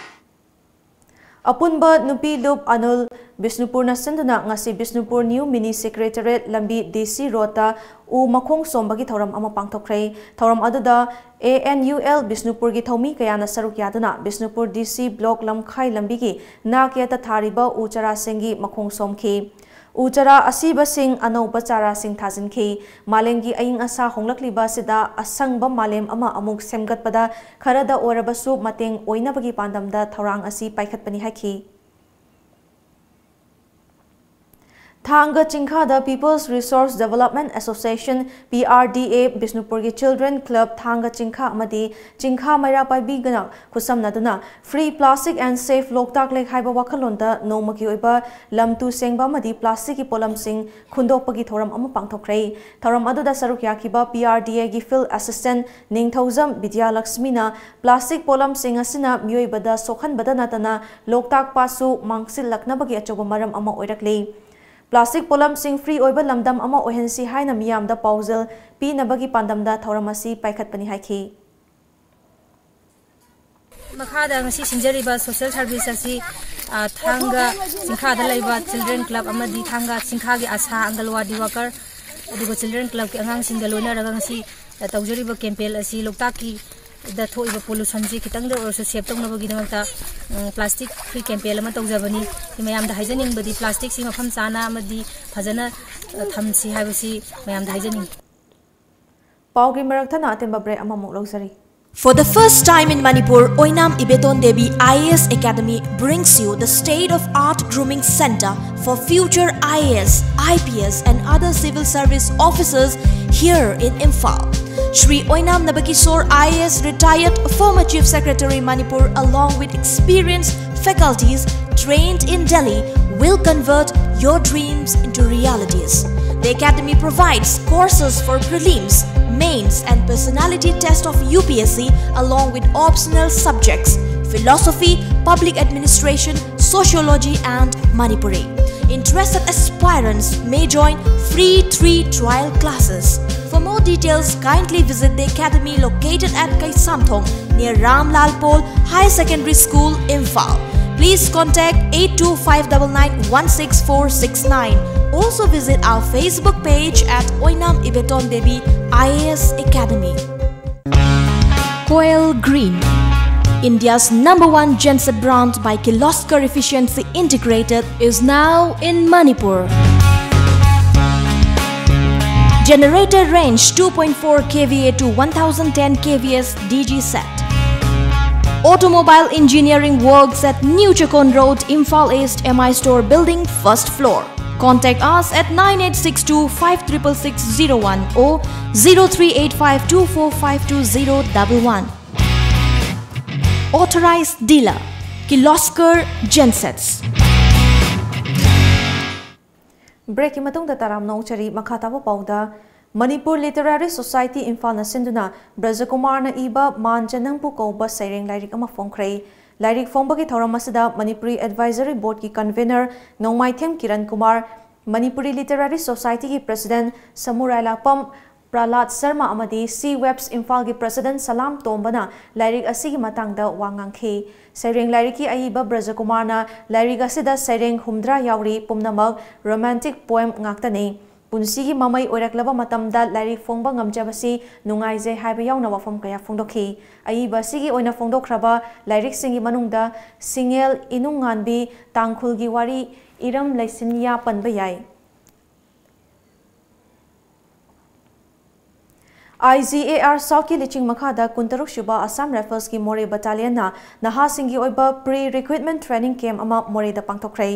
ꯑꯄꯨꯟꯕ ꯅꯨꯄꯤ ꯂꯨꯞ ꯑꯅꯨꯜ ꯕꯤꯁꯅꯨꯄꯨꯔꯅ ꯁꯤꯟꯗꯨꯅ ꯉꯁꯤ ꯕꯤꯁꯅꯨꯄꯨꯔ New Mini Secretariat ꯂꯝꯕꯤ DC roadꯇ ꯎ ꯃꯈꯣꯡ ꯁꯣꯝꯕꯒꯤ ꯊꯧꯔꯝ ꯑꯃ ꯄꯥꯡꯊꯣꯛꯈ꯭ꯔꯦ꯫ ꯊꯧꯔꯝ ꯑꯗꯨꯗ ANUL ꯕꯤꯁꯅꯨꯄꯨꯔꯒꯤ ꯊꯧꯃꯤ ꯀꯌꯥꯅ ꯁꯔꯨꯛ ꯌꯥꯗꯨꯅ ꯕꯤꯁꯅꯨꯄꯨꯔ DC block ꯂꯝꯈꯥꯏ ꯂꯝꯕꯤꯒꯤ ꯅꯥꯛ ꯌꯦꯠꯇ ꯊꯥꯔꯤꯕ ꯎ ꯆꯥꯔꯥꯁꯤꯡꯒꯤ ꯃꯈꯣꯡ ꯁꯣꯝꯈꯤ꯫ ꯎ ꯆꯥꯔꯥ ꯑꯁꯤꯕꯁꯤꯡ ꯑꯅꯧꯕ ꯆꯥꯔꯥꯁꯤꯡ ꯊꯥꯖꯤꯟꯈꯤ꯫ ꯃꯥꯂꯦꯝꯒꯤ ꯑꯏꯪ ꯑꯁꯥ ꯍꯣꯡꯂꯛꯂꯤꯕ ꯑꯁꯤꯗ ꯑꯁꯪꯕ ꯃꯥꯂꯦꯝ ꯑꯃ ꯑꯃꯨꯛ ꯁꯦꯝꯒꯠꯄꯗ ꯈꯔꯗ ꯑꯣꯏꯔꯕꯁꯨ ꯃꯇꯦꯡ ꯑꯣꯏꯅꯕꯒꯤ ꯄꯥꯟꯗꯝꯗ ꯊꯧꯔꯥꯡ ꯑꯁꯤ ꯄꯥꯏꯈꯠꯄꯅꯤ ꯍꯥꯏꯈꯤ꯫ ꯊꯥꯡꯒ ꯆꯤꯡꯈꯥꯗ People's Resource Development Association, PRDA, ꯕꯤꯁꯅꯨꯄꯨꯔꯒꯤ Children Club ꯊꯥꯡꯒ ꯆꯤꯡꯈꯥ ꯑꯃꯗꯤ ꯆꯤꯡꯈꯥ ꯃꯩꯔꯥ ꯄꯥꯏꯕꯤꯒꯅ ꯈꯨꯠꯁꯝꯅꯗꯨꯅ Free Plastic and Save Loktak Lake ꯍꯥꯏꯕ ꯋꯥꯈꯜꯂꯣꯟꯗ ꯅꯣꯡꯃꯒꯤ ꯑꯣꯏꯕ ꯂꯝ ꯇꯨ ꯁꯦꯡꯕ ꯑꯃꯗꯤ plasticꯀꯤ ꯄꯣꯠꯂꯝꯁꯤꯡ ꯈꯨꯟꯗꯣꯛꯄꯒꯤ ꯊꯧꯔꯝ ꯑꯃ ꯄꯥꯡꯊꯣꯛꯈ꯭ꯔꯦ꯫ ꯊꯧꯔꯝ ꯑꯗꯨꯗ ꯁꯔꯨꯛ ꯌꯥꯈꯤꯕ PRDAꯒꯤ Field Assistant ꯅꯤꯡꯊꯧꯖꯝ ꯕꯤꯗ꯭ꯌꯥꯂꯛꯁꯃꯤꯅ plastic ꯄꯣꯠꯂꯝꯁꯤꯡ ꯑꯁꯤꯅ ꯃꯤꯑꯣꯏꯕꯗ ꯁꯣꯛꯍꯟꯕꯗ ꯅꯠꯇꯅ ꯂꯣꯛꯇꯥꯛ ꯄꯥꯠꯁꯨ ꯃꯥꯡꯁꯤꯜꯂꯛꯅꯕꯒꯤ ꯑꯆꯧꯕ ꯃꯔꯝ ꯑꯃ ꯑꯣꯏꯔꯛꯂꯤ꯫ Plastic ꯄꯣꯠꯂꯝꯁꯤꯡ free ꯑꯣꯏꯕ ꯂꯝꯗꯝ ꯑꯃ ꯑꯣꯏꯍꯟꯁꯤ ꯍꯥꯏꯅ ꯃꯤꯌꯥꯝꯗ ꯄꯥꯎꯖꯦꯜ ꯄꯤꯅꯕꯒꯤ ꯄꯥꯟꯗꯝꯗ ꯊꯧꯔꯝ ꯑꯁꯤ ꯄꯥꯏꯈꯠꯄꯅꯤ ꯍꯥꯏꯈꯤ꯫ ꯃꯈꯥꯗ ꯉꯁꯤ ꯁꯤꯟꯖꯔꯤꯕ social service ꯑꯁꯤ ꯑ, ꯊꯥꯡꯒ ꯆꯤꯡꯈꯥꯗ ꯂꯩꯕ Children Club ꯑꯃꯗꯤ ꯊꯥꯡꯒ ꯆꯤꯡꯈꯥꯒꯤ ꯑꯁꯥ, ꯑꯪꯒꯜꯋꯥꯗꯤ worker, ꯑꯗꯨꯒ Children Clubꯀꯤ ꯑꯉꯥꯡꯁꯤꯡꯒ ꯂꯣꯏꯅꯔꯒ ꯉꯁꯤ, ꯑ, ꯇꯧꯖꯔꯤꯕ campaign ꯑꯁꯤ ꯂꯣꯛꯇꯥꯛꯀꯤꯗ ꯊꯣꯛꯏꯕ pollutionꯁꯤ ꯈꯤꯇꯪꯗ ꯑꯣꯏꯔꯁꯨ save ꯇꯧꯅꯕꯒꯤꯗꯃꯛꯇ, ꯎꯝ, plastic free campaign ꯑꯃ ꯇꯧꯖꯕꯅꯤ꯫ ꯁꯤ ꯃꯌꯥꯝꯗ ꯍꯥꯏꯖꯅꯤꯡꯕꯗꯤ plasticꯁꯤ ꯃꯐꯝ ꯆꯥꯅ ꯑꯃꯗꯤ ꯐꯖꯅ, ꯑ, ꯊꯝꯁꯤ ꯍꯥꯏꯕꯁꯤ ꯃꯌꯥꯝꯗ ꯍꯥꯏꯖꯅꯤꯡꯉꯤ꯫ ꯄꯥꯎꯒꯤ ꯃꯔꯛ ꯊꯠꯅ ꯑꯇꯦꯟꯕ break ꯑꯃꯃꯨꯛ ꯂꯧꯖꯔꯤ꯫ For the first time in Manipur, Oinam Ibeton Devi I A S Academy brings you the state-of-art grooming center for future I A S, I P S and other civil service officers here in Imphal. Shri Oinam Nabakishore I A S, retired, former Chief Secretary Manipur, along with experienced faculties trained in Delhi, will convert your dreams into realities. The academy provides courses for prelims, mains and personality test of U P S C, along with optional subjects: philosophy, public administration, sociology and Manipuri. Interested aspirants may join free three trial classes. For more details, kindly visit the academy located at Kaisamthong, near Ramlal Pol Higher Secondary School, Imphal. Please contact eight two five nine nine one six four six nine. Also visit our Facebook page at Oinam Ibeton Devi I A S Academy. Koel Green, India's number one genset brand by Kirloskar Efficiency Integrated, is now in Manipur. Generator range two point four K V A to one thousand ten K V S D G set. Automobile engineering works at New Chakon Road, Imphal East, M I Store Building, first floor. Contact us at nine eight six two five triple six zero one or zero three eight five two four five two zero double one. Authorized dealer, Kirloskar Gensets. Breakꯀꯤ ꯃꯇꯨꯡꯗ ꯇꯔꯥꯝꯅ ꯑꯣꯛꯆꯔꯤ꯫ ꯃꯈꯥ ꯇꯥꯕ ꯄꯥꯎꯗ, Manipur Literary Society ꯏꯝꯐꯥꯜꯅ ꯁꯤꯟꯗꯨꯅ ꯕ꯭ꯔꯖꯀꯨꯃꯥꯔꯅ ꯏꯕ ꯃꯥꯟꯖ ꯅꯪꯕꯨ ꯀꯧꯕ ꯁꯩꯔꯦꯡ ꯂꯥꯏꯔꯤꯛ ꯑꯃ ꯐꯣꯡꯈ꯭ꯔꯦ꯫ ꯂꯥꯏꯔꯤꯛ ꯐꯣꯡꯕꯒꯤ ꯊꯧꯔꯝ ꯑꯁꯤꯗ ꯃꯅꯤꯄꯨꯔꯤ Advisory Boardꯀꯤ convener ꯅꯣꯡꯃꯥꯏꯊꯦꯝ ꯀꯤꯔꯟ ꯀꯨꯃꯥꯔ, ꯃꯅꯤꯄꯨꯔꯤ Literary Societyꯒꯤ President ꯁꯃꯨꯔꯥꯏ ꯂꯥꯛꯄꯝ, ꯄ꯭ꯔꯥꯂꯥꯗ ꯁꯔꯃ ꯑꯃꯗꯤ ꯁꯤ ꯋꯦꯕꯁ ꯏꯝꯐꯥꯜꯒꯤ ꯄ꯭ꯔꯁꯤꯗꯦꯟꯠ ꯁꯂꯥꯝ ꯇꯣꯝꯕꯅ ꯂꯥꯏꯔꯤꯛ ꯑꯁꯤꯒꯤ ꯃꯇꯥꯡꯗ ꯋꯥ ꯉꯥꯡꯈꯤ꯫ ꯁꯩꯔꯦꯡ ꯂꯥꯏꯔꯤꯛꯀꯤ ꯑꯏꯕ ꯕ꯭ꯔꯖꯀꯨꯃꯥꯔꯅ ꯂꯥꯏꯔꯤꯛ ꯑꯁꯤꯗ ꯁꯩꯔꯦꯡ ꯍꯨꯝꯗ꯭ꯔꯥ ꯌꯥꯎꯔꯤ, ꯄꯨꯝꯅꯃꯛ ꯔꯣꯃꯥꯟꯇꯤꯛ ꯄꯣꯏꯝ ꯉꯥꯛꯇꯅꯤ꯫ ꯄꯨꯟꯁꯤꯒꯤ ꯃꯃꯩ ꯑꯣꯏꯔꯛꯂꯕ ꯃꯇꯝꯗ ꯂꯥꯏꯔꯤꯛ ꯐꯣꯡꯕ ꯉꯝꯖꯕꯁꯤ ꯅꯨꯡꯉꯥꯏꯖꯩ ꯍꯥꯏꯕ ꯌꯥꯎꯅ ꯋꯥꯐꯝ ꯀꯌꯥ ꯐꯣꯡꯗꯣꯛꯈꯤ꯫ ꯑꯏꯕ ꯑꯁꯤꯒꯤ ꯑꯣꯏꯅ ꯐꯣꯡꯗꯣꯛꯈ꯭ꯔꯕ ꯂꯥꯏꯔꯤꯛꯁꯤꯡꯒꯤ ꯃꯅꯨꯡꯗ ꯁꯤꯡꯉꯦꯜ ꯏꯅꯨꯡꯉꯥꯟꯕꯤ, ꯇꯥꯡꯈꯨꯜꯒꯤ ꯋꯥꯔꯤ, ꯏꯔꯝ ꯂꯩꯁꯤꯟꯌꯥ ꯄꯟꯕ ꯌꯥꯏ꯫ ꯑꯥꯏ ꯖꯤ ꯑꯦ ꯑꯥꯔ ꯁꯥꯎꯠꯀꯤ ꯂꯤꯆꯤꯡ ꯃꯈꯥꯗ ꯀꯨꯟꯇꯔꯨꯛ ꯁꯨꯕ ꯑꯁꯥꯝ ꯔꯥꯏꯐꯜꯁꯀꯤ ꯃꯣꯔꯦ ꯕꯠꯇꯥꯂꯤꯌꯟꯅ ꯅꯍꯥꯁꯤꯡꯒꯤ ꯑꯣꯏꯕ ꯄ꯭ꯔꯤ ꯔꯤꯀ꯭ꯔꯨꯠꯃꯦꯟꯠ ꯇ꯭ꯔꯦꯅꯤꯡ ꯀꯦꯝꯞ ꯑꯃ ꯃꯣꯔꯦꯗ ꯄꯥꯡꯊꯣꯛꯈ꯭ꯔꯦ꯫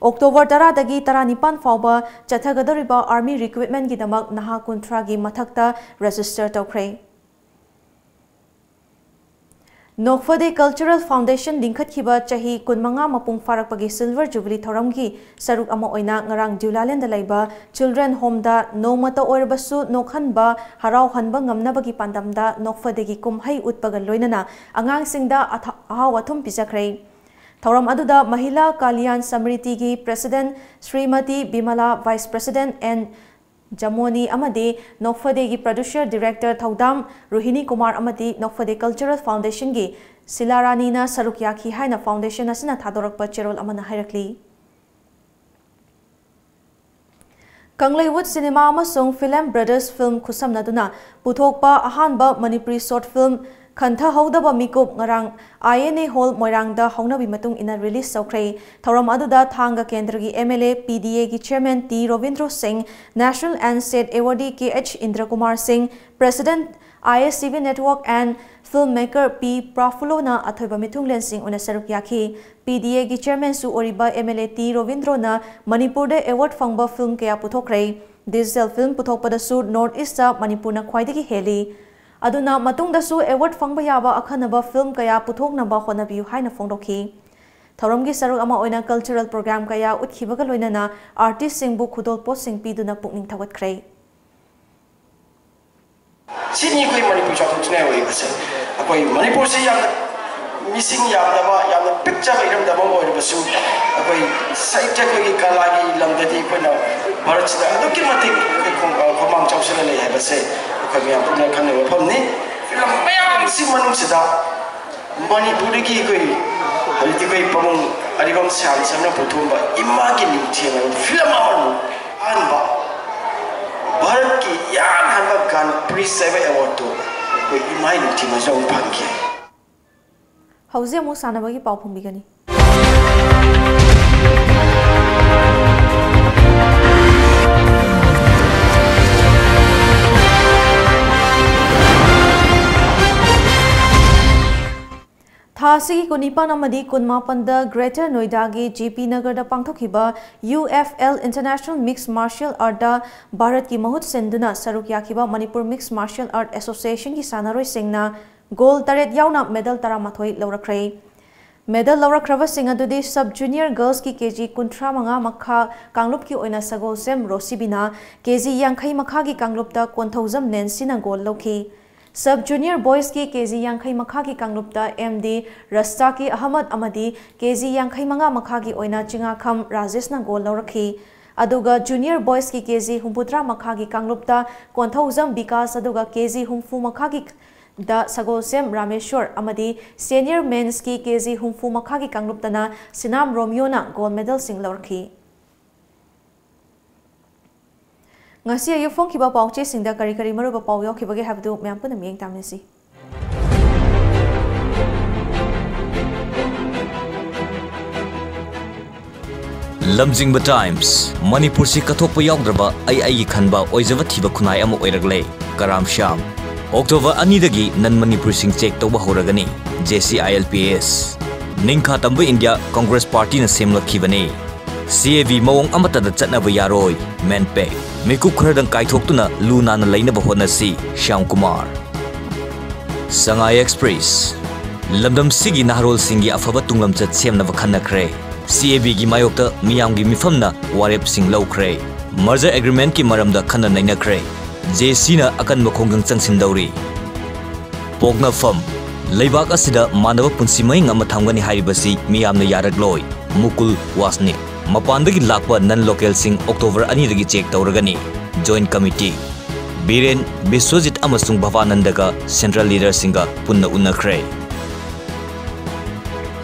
ꯑꯣꯛꯇꯣꯕꯔ ꯇꯔꯥꯗꯒꯤ ꯇꯔꯥꯅꯤꯄꯥꯟ ꯐꯥꯎꯕ ꯆꯠꯊꯒꯗꯧꯔꯤꯕ ꯑꯥꯔꯃꯤ ꯔꯤꯀ꯭ꯔꯨꯠꯃꯦꯟꯠꯀꯤꯗꯃꯛ ꯅꯍꯥ ꯀꯨꯟꯊ꯭ꯔꯥꯒꯤ ꯃꯊꯛꯇ ꯔꯦꯖꯤꯁꯇꯔ ꯇꯧꯈ꯭ꯔꯦ꯫ ꯅꯣꯛꯐꯗꯦ ꯀꯜꯆꯔꯦꯜ ꯐꯥꯎꯟꯗꯦꯁꯟ ꯂꯤꯡꯈꯠꯈꯤꯕ ꯆꯍꯤ ꯀꯨꯟꯃꯉꯥ ꯃꯄꯨꯡ ꯐꯥꯔꯛꯄꯒꯤ ꯁꯤꯜꯚꯔ ꯖꯨꯕꯤꯂꯤ ꯊꯧꯔꯝꯒꯤ ꯁꯔꯨꯛ ꯑꯃ ꯑꯣꯏꯅ ꯉꯔꯥꯡ ꯗ꯭ꯌꯨꯂꯥꯂꯦꯟꯗ ꯂꯩꯕ ꯆꯤꯜꯗ꯭ꯔꯦꯟ ꯍꯣꯝꯗ ꯅꯣꯡꯃꯇ ꯑꯣꯏꯔꯕꯁꯨ ꯅꯣꯛꯍꯟꯕ, ꯍꯔꯥꯎꯍꯟꯕ ꯉꯝꯅꯕꯒꯤ ꯄꯥꯟꯗꯝꯗ ꯅꯣꯛꯐꯗꯦꯒꯤ ꯀꯨꯝꯍꯩ ꯎꯠꯄꯒ ꯂꯣꯏꯅꯅ ꯑꯉꯥꯡꯁꯤꯡꯗ ꯑꯊ-, ꯑꯍꯥꯎ ꯑꯊꯨꯝ ꯄꯤꯖꯈ꯭ꯔꯦ꯫ ꯊꯧꯔꯝ ꯑꯗꯨꯗ ꯃꯍꯤꯂꯥ ꯀꯥꯂꯤꯌꯥꯟ ꯁꯃ꯭ꯔꯤꯇꯤꯒꯤ president Shrimati ꯕꯤꯃꯂꯥ, vice president and ꯖꯃꯣꯅꯤ ꯑꯃꯗꯤ ꯅꯣꯛꯐꯗꯦꯒꯤ ꯄ꯭ꯔꯗ꯭ꯌꯨꯁꯔ ꯗꯤꯔꯦꯛꯇꯔ ꯊꯧꯗꯥꯝ ꯔꯣꯍꯤꯅꯤ ꯀꯨꯃꯥꯔ ꯑꯃꯗꯤ ꯅꯣꯛꯐꯗꯦ ꯀꯜꯆꯔꯦꯜ ꯐꯥꯎꯟꯗꯦꯁꯟꯒꯤ ꯁꯤꯂꯥ ꯔꯥꯅꯤꯅ ꯁꯔꯨꯛ ꯌꯥꯈꯤ ꯍꯥꯏꯅ ꯐꯥꯎꯟꯗꯦꯁꯟ ꯑꯁꯤꯅ ꯊꯥꯗꯣꯔꯛꯄ ꯆꯦꯔꯣꯜ ꯑꯃꯅ ꯍꯥꯏꯔꯛꯂꯤ꯫ ꯀꯪꯂꯩꯋꯨꯠ ꯁꯤꯅꯦꯃꯥ ꯑꯃꯁꯨꯡ ꯐꯤꯂꯝ ꯕ꯭ꯔꯗꯔꯁ ꯐꯤꯂꯝ ꯈꯨꯠꯁꯝꯅꯗꯨꯅ ꯄꯨꯊꯣꯛꯄ ꯑꯍꯥꯟꯕ ꯃꯅꯤꯄꯨꯔꯤ ꯁꯣꯔꯠ ꯐꯤꯂꯝ ꯈꯟꯊꯍꯧꯗꯕ ꯃꯤꯀꯨꯞ ꯉꯔꯥꯡ ꯑꯥꯏ ꯑꯦꯟ ꯑꯦ ꯍꯣꯜ ꯃꯣꯏꯔꯥꯡꯗ ꯍꯧꯅꯕꯤ ꯃꯇꯨꯡ ꯏꯟꯅ ꯔꯤꯂꯤꯖ ꯇꯧꯈ꯭ꯔꯦ꯫ ꯊꯧꯔꯝ ꯑꯗꯨꯗ ꯊꯥꯡꯒ ꯀꯦꯟꯗ꯭ꯔꯒꯤ ꯑꯦꯝ ꯑꯦꯜ ꯑꯦ, ꯄꯤ ꯗꯤ ꯑꯦꯒꯤ chairman T Robindro Singh, national and state awardee K H Indrakumar Singh, president, I S C V network and film maker P ꯄ꯭ꯔꯥꯐꯨꯂꯣꯅ ꯑꯊꯣꯏꯕ ꯃꯤꯊꯨꯡꯂꯦꯟꯁꯤꯡ ꯑꯣꯏꯅ ꯁꯔꯨꯛ ꯌꯥꯈꯤ꯫ ꯄꯤ ꯗꯤ ꯑꯦꯒꯤ ꯆꯤꯌꯔꯃꯦꯟꯁꯨ ꯑꯣꯏꯔꯤꯕ ꯑꯦꯝ ꯑꯦꯜ ꯑꯦ ꯇꯤ ꯔꯣꯕꯤꯟꯗ꯭ꯔꯣꯅ ꯃꯅꯤꯄꯨꯔꯗ ꯑꯦꯋꯥꯔꯗ ꯐꯪꯕ ꯐꯤꯜꯝ ꯀꯌꯥ ꯄꯨꯊꯣꯛꯈ꯭ꯔꯦ꯫ ꯗꯤꯖꯤꯇꯦꯜ ꯐꯤꯜꯝ ꯄꯨꯊꯣꯛꯄꯗꯁꯨ ꯅꯣꯔꯠ ꯏꯁꯇ ꯃꯅꯤꯄꯨꯔꯅ ꯈ꯭ꯋꯥꯏꯗꯒꯤ ꯍꯦꯜꯂꯤ꯫ ꯑꯗꯨꯅ ꯃꯇꯨꯡꯗꯁꯨ ꯑꯦꯋꯥꯔꯗ ꯐꯪꯕ ꯌꯥꯕ ꯑꯈꯟꯅꯕ ꯐꯤꯜꯝ ꯀꯌꯥ ꯄꯨꯊꯣꯛꯅꯕ ꯍꯣꯠꯅꯕꯤꯌꯨ ꯍꯥꯏꯅ ꯐꯣꯡꯗꯣꯛꯈꯤ꯫ ꯊꯧꯔꯝꯒꯤ ꯁꯔꯨꯛ ꯑꯃ ꯑꯣꯏꯅ ꯀꯜꯆꯔꯦꯜ ꯄ꯭ꯔꯣꯒ꯭ꯔꯥꯝ ꯀꯌꯥ ꯎꯠꯈꯤꯕꯒ ꯂꯣꯏꯅꯅ ꯑꯥꯔꯇꯤꯁꯁꯤꯡꯕꯨ ꯈꯨꯗꯣꯜꯄꯣꯠꯁꯤꯡ ꯄꯤꯗꯨꯅ ꯄꯨꯛꯅꯤꯡ ꯊꯧꯒꯠꯈ꯭ꯔꯦ꯫ ꯁꯤꯅꯤ ꯑꯩꯈꯣꯏ ꯃꯅꯤꯄꯨꯔ ꯆꯥꯎꯊꯣꯛꯆꯅꯤꯡꯉꯥꯏ ꯑꯣꯏꯔꯤꯕꯁꯦ꯫ ꯑꯩꯈꯣꯏ ꯃꯅꯤꯄꯨꯔꯁꯤ ꯌꯥꯝꯅ ꯃꯤꯁꯤꯡ ꯌꯥꯝꯗꯕ, ꯌꯥꯝꯅ ꯄꯤꯛꯆꯕ ꯏꯔꯝꯗꯝ ꯑꯃ ꯑꯣꯏꯔꯕꯁꯨ, ꯑꯩꯈꯣꯏ ꯁꯥꯍꯤꯇ꯭ꯌ, ꯑꯩꯈꯣꯏꯒꯤ ꯀꯂꯥꯒꯤ ꯂꯝꯗꯗꯤ ꯑꯩꯈꯣꯏꯅ ꯚꯥꯔꯠꯁꯤꯗ ꯑꯗꯨꯛꯀꯤ ꯃꯇꯤꯛ ꯑꯩꯈꯣꯏ ꯈꯣꯡ-, ꯑ, ꯈꯣꯡꯃꯥꯡ ꯆꯥꯎꯁꯤꯜꯂ ꯂꯩ ꯍꯥꯏꯕꯁꯦ ꯑꯩꯈꯣꯏ ꯃꯌꯥꯝ ꯄꯨꯝꯅ ꯈꯪꯅꯕ ꯃꯐꯝꯅꯤ꯫ ꯐꯤꯂꯝ ꯃꯌꯥꯝꯁꯤ ꯃꯅꯨꯡꯁꯤꯗ ꯃꯅꯤꯄꯨꯔꯗꯒꯤ ꯑꯩꯈꯣꯏ ꯍꯧꯖꯤꯛꯇꯤ ꯑꯩꯈꯣꯏ ꯄꯥꯕꯨꯡ ꯑꯔꯤꯕꯝ ꯁ꯭ꯌꯥꯝ ꯁꯔꯅ ꯄꯨꯊꯣꯛꯑꯝꯕ ꯏꯃꯥꯒꯤ ꯅꯤꯡꯊꯦꯝ ꯍꯥꯏꯕ ꯐꯤꯂꯝ ꯑꯃꯅ ꯑꯍꯥꯟꯕ ꯚꯥꯔꯠꯀꯤ ꯏꯍꯥꯟ ꯍꯥꯟꯕ ꯒ꯭ꯔꯥꯟ ꯄ꯭ꯔꯤ ꯍꯥꯏꯕ ꯑꯦꯋꯥꯔꯗꯇꯨ ꯑꯩꯈꯣꯏ ꯏꯃꯥꯒꯤ ꯅꯤꯡꯊꯦꯝ ꯍꯥꯏꯁꯤꯅ ꯑꯃꯨꯛ ꯐꯪꯈꯤ꯫ ꯍꯧꯖꯤꯛ ꯑꯃꯨꯛ ꯁꯥꯟꯅꯕꯒꯤ ꯄꯥꯎ ꯐꯣꯡꯕꯤꯒꯅꯤ꯫ ꯊꯥ ꯑꯁꯤꯒꯤ ꯀꯨꯟꯅꯤꯄꯥꯟ ꯑꯃꯗꯤ ꯀꯨꯟꯃꯥꯄꯟꯗ Greater Noida ꯒꯤ J P Nagar ꯗ ꯄꯥꯡꯊꯣꯛꯈꯤꯕ U F L International Mixed Martial Art ꯇ ꯚꯥꯔꯠꯀꯤ ꯃꯍꯨꯠ ꯁꯤꯟꯗꯨꯅ ꯁꯔꯨꯛ ꯌꯥꯈꯤꯕ Manipur Mixed Martial Art Association ꯒꯤ ꯁꯥꯟꯅꯔꯣꯏꯁꯤꯡꯅ ꯒꯣꯜ ꯇꯔꯦꯠ ꯌꯥꯎꯅ ꯃꯦꯗꯜ ꯇꯔꯥꯃꯥꯊꯣꯏ ꯂꯧꯔꯛꯈ꯭ꯔꯦ꯫ ꯃꯦꯗꯜ ꯂꯧꯔꯛꯈ꯭ꯔꯕꯁꯤꯡ ꯑꯗꯨꯗꯤ Sub Junior Girls ꯀꯤ K G ꯀꯨꯟꯊ꯭ꯔꯥ ꯃꯉꯥ ꯃꯈꯥ ꯀꯥꯡꯂꯨꯞꯀꯤ ꯑꯣꯏꯅ ꯁꯒꯣꯜꯁꯦꯝ ꯔꯣꯁꯤꯕꯤꯅ, K G ꯌꯥꯡꯈꯩ ꯃꯈꯥꯒꯤ ꯀꯥꯡꯂꯨꯞꯇ ꯀꯣꯟꯊꯧꯖꯝ ꯅꯦꯟꯁꯤꯅ ꯒꯣꯜ ꯂꯧꯈꯤ꯫ Sub Junior Boys ꯀꯤ K G ꯌꯥꯡꯈꯩ ꯃꯈꯥꯒꯤ ꯀꯥꯡꯂꯨꯞꯇ M D ꯔꯁꯇꯥꯀꯤ ꯑꯍꯃꯗ ꯑꯃꯗꯤ K G ꯌꯥꯡꯈꯩ ꯃꯉꯥ ꯃꯈꯥꯒꯤ ꯑꯣꯏꯅ ꯆꯤꯉꯥꯈꯝ ꯔꯥꯖꯦꯁꯅ ꯒꯣꯜ ꯂꯧꯔꯛꯈꯤ꯫ ꯑꯗꯨꯒ Junior Boys ꯀꯤ K G ꯍꯨꯝꯐꯨꯇꯔꯥ ꯃꯈꯥꯒꯤ ꯀꯥꯡꯂꯨꯞꯇ ꯀꯣꯟꯊꯧꯖꯝ ꯕꯤꯀꯥꯁ, ꯑꯗꯨꯒ K G ꯍꯨꯝꯐꯨ ꯃꯈꯥꯒꯤ ꯗ ꯁꯒꯣꯜꯁꯦꯝ ꯔꯥꯃꯦꯁꯣꯔ ꯑꯃꯗꯤ Senior Men's ꯀꯤ K G ꯍꯨꯝꯐꯨ ꯃꯈꯥꯒꯤ ꯀꯥꯡꯂꯨꯞꯇꯅ ꯁꯤꯅꯥꯝ ꯔꯣꯃꯤꯌꯣꯅ ꯒꯣꯜ ꯃꯦꯗꯜꯁꯤꯡ ꯂꯧꯔꯛꯈꯤ꯫ ꯉꯁꯤ ꯑꯌꯨꯛ ꯐꯣꯡꯈꯤꯕ ꯄꯥꯎꯆꯦꯁꯤꯡꯗ ꯀꯔꯤ ꯀꯔꯤ ꯃꯔꯨꯑꯣꯏꯕ ꯄꯥꯎ ꯌꯥꯎꯈꯤꯕꯒꯦ ꯍꯥꯏꯕꯗꯨ ꯃꯌꯥꯝ ꯄꯨꯟꯅ ꯃꯤꯠꯌꯦꯡ ꯇꯥꯃꯤꯟꯅꯁꯤ꯫ ꯂꯝꯖꯤꯡꯕ Times, ꯃꯅꯤꯄꯨꯔꯁꯤ ꯀꯠꯊꯣꯛꯄ ꯌꯥꯎꯗ꯭ꯔꯕ ꯑꯩ ꯑꯩꯒꯤ ꯈꯟꯕ ꯑꯣꯏꯖꯕ ꯊꯤꯕ ꯈꯨꯟꯅꯥꯏ ꯑꯃ ꯑꯣꯏꯔꯛꯂꯦ꯫ ꯀꯔꯥꯝ ꯁ꯭ꯌꯥꯝ꯫ October ꯑꯅꯤꯗꯒꯤ non Manipuri ꯁꯤꯡ check ꯇꯧꯕ ꯍꯧꯔꯒꯅꯤ꯫ J C I L P S꯫ ꯅꯤꯡꯈꯥ ꯇꯝꯕ India Congress Party ꯅ ꯁꯦꯝꯂꯛꯈꯤꯕꯅꯤ꯫ C A B ꯃꯑꯣꯡ ꯑꯃꯠꯇꯗ ꯆꯠꯅꯕ ꯌꯥꯔꯣꯏ꯫ MANPAC꯫ ꯃꯤꯀꯨꯞ ꯈꯔꯗꯪ ꯀꯥꯏꯊꯣꯛꯇꯨꯅ ꯂꯨ ꯅꯥꯟꯅ ꯂꯩꯅꯕ ꯍꯣꯠꯅꯁꯤ꯫ ꯁ꯭ꯌꯥꯝ ꯀꯨꯃꯥꯔ꯫ Sangai Express꯫ ꯂꯝꯗꯝꯁꯤꯒꯤ ꯅꯍꯥꯔꯣꯜꯁꯤꯡꯒꯤ ꯑꯐꯕ ꯇꯨꯡꯂꯝꯆꯠ ꯁꯦꯝꯅꯕ ꯈꯟꯅꯈ꯭ꯔꯦ꯫ C A B ꯒꯤ ꯃꯥꯌꯣꯛꯇ ꯃꯤꯌꯥꯝꯒꯤ ꯃꯤꯐꯝꯅ ꯋꯥꯔꯦꯞꯁꯤꯡ ꯂꯧꯈ꯭ꯔꯦ꯫ Merger Agreement ꯀꯤ ꯃꯔꯝꯗ ꯈꯟꯅ ꯅꯩꯅꯈ꯭ꯔꯦ꯫ J C ꯅ ꯑꯀꯟꯕ ꯈꯣꯡꯖꯪ ꯆꯪꯁꯤꯟꯗꯧꯔꯤ꯫ ꯄꯣꯛꯅꯐꯝ꯫ ꯂꯩꯕꯥꯛ ꯑꯁꯤꯗ ꯃꯥꯟꯅꯕ ꯄꯨꯟꯁꯤ ꯃꯍꯤꯡ ꯑꯃ ꯊꯝꯒꯅꯤ ꯍꯥꯏꯔꯤꯕꯁꯤ ꯃꯤꯌꯥꯝꯅ ꯌꯥꯔꯛꯂꯣꯏ꯫ ꯃꯨꯀꯨꯜ ꯋꯥꯁꯅꯤꯛ꯫ ꯃꯄꯥꯟꯗꯒꯤ ꯂꯥꯛꯄ non-localꯁꯤꯡ October ꯑꯅꯤꯗꯒꯤ check ꯇꯧꯔꯒꯅꯤ꯫ Joint Committee꯫ Biren, Biswajit ꯑꯃꯁꯨꯡ ꯚꯕꯥꯅꯟꯗꯒ central leaderꯁꯤꯡꯒ ꯄꯨꯟꯅ ꯎꯅꯈ꯭ꯔꯦ꯫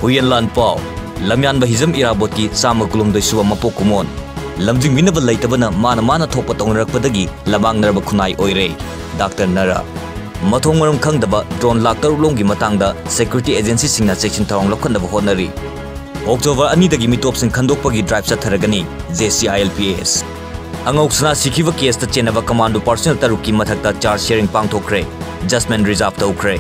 ꯍꯨꯏꯌꯦꯟꯂꯥꯟ ꯄꯥꯎ꯫ ꯂꯝꯌꯥꯟꯕ ꯍꯤꯖꯝ ꯏꯔꯥꯕꯣꯠꯀꯤ ꯆꯥꯝꯃ ꯀꯨꯟꯍꯨꯝꯗꯣꯏ ꯁꯨꯕ ꯃꯄꯣꯛ ꯀꯨꯝꯑꯣꯟ꯫ ꯂꯝꯖꯤꯡꯕꯤꯅꯕ ꯂꯩꯇꯕꯅ ꯃꯥꯅ ꯃꯥꯅ ꯊꯣꯛꯄ ꯇꯧꯅꯔꯛꯄꯗꯒꯤ ꯂꯃꯥꯡꯅꯔꯕ ꯈꯨꯟꯅꯥꯏ ꯑꯣꯏꯔꯦ꯫ ꯗꯥꯛꯇꯔ ꯅꯔꯥ꯫ ꯃꯊꯣꯡ ꯃꯔꯝ ꯈꯪꯗꯕ drone ꯂꯥꯈ ꯇꯔꯨꯛ ꯂꯣꯝꯒꯤ ꯃꯇꯥꯡꯗ security agencyꯁꯤꯡꯅ ꯆꯦꯛꯁꯤꯟ ꯊꯧꯔꯥꯡ ꯂꯧꯈꯠꯅꯕ ꯍꯣꯠꯅꯔꯤ꯫ October ꯑꯅꯤꯗꯒꯤ ꯃꯤꯇꯣꯞꯁꯤꯡ ꯈꯟꯗꯣꯛꯄꯒꯤ drive ꯆꯠꯊꯔꯒꯅꯤ꯫ JCILPS꯫ ꯑꯉꯧ ꯁꯅꯥ ꯁꯤꯈꯤꯕ caseꯇ ꯆꯦꯟꯅꯕ commando personnel ꯇꯔꯨꯛꯀꯤ ꯃꯊꯛꯇ charge hearing ꯄꯥꯡꯊꯣꯛꯈ꯭ꯔꯦ꯫ Judgement reserve ꯇꯧꯈ꯭ꯔꯦ꯫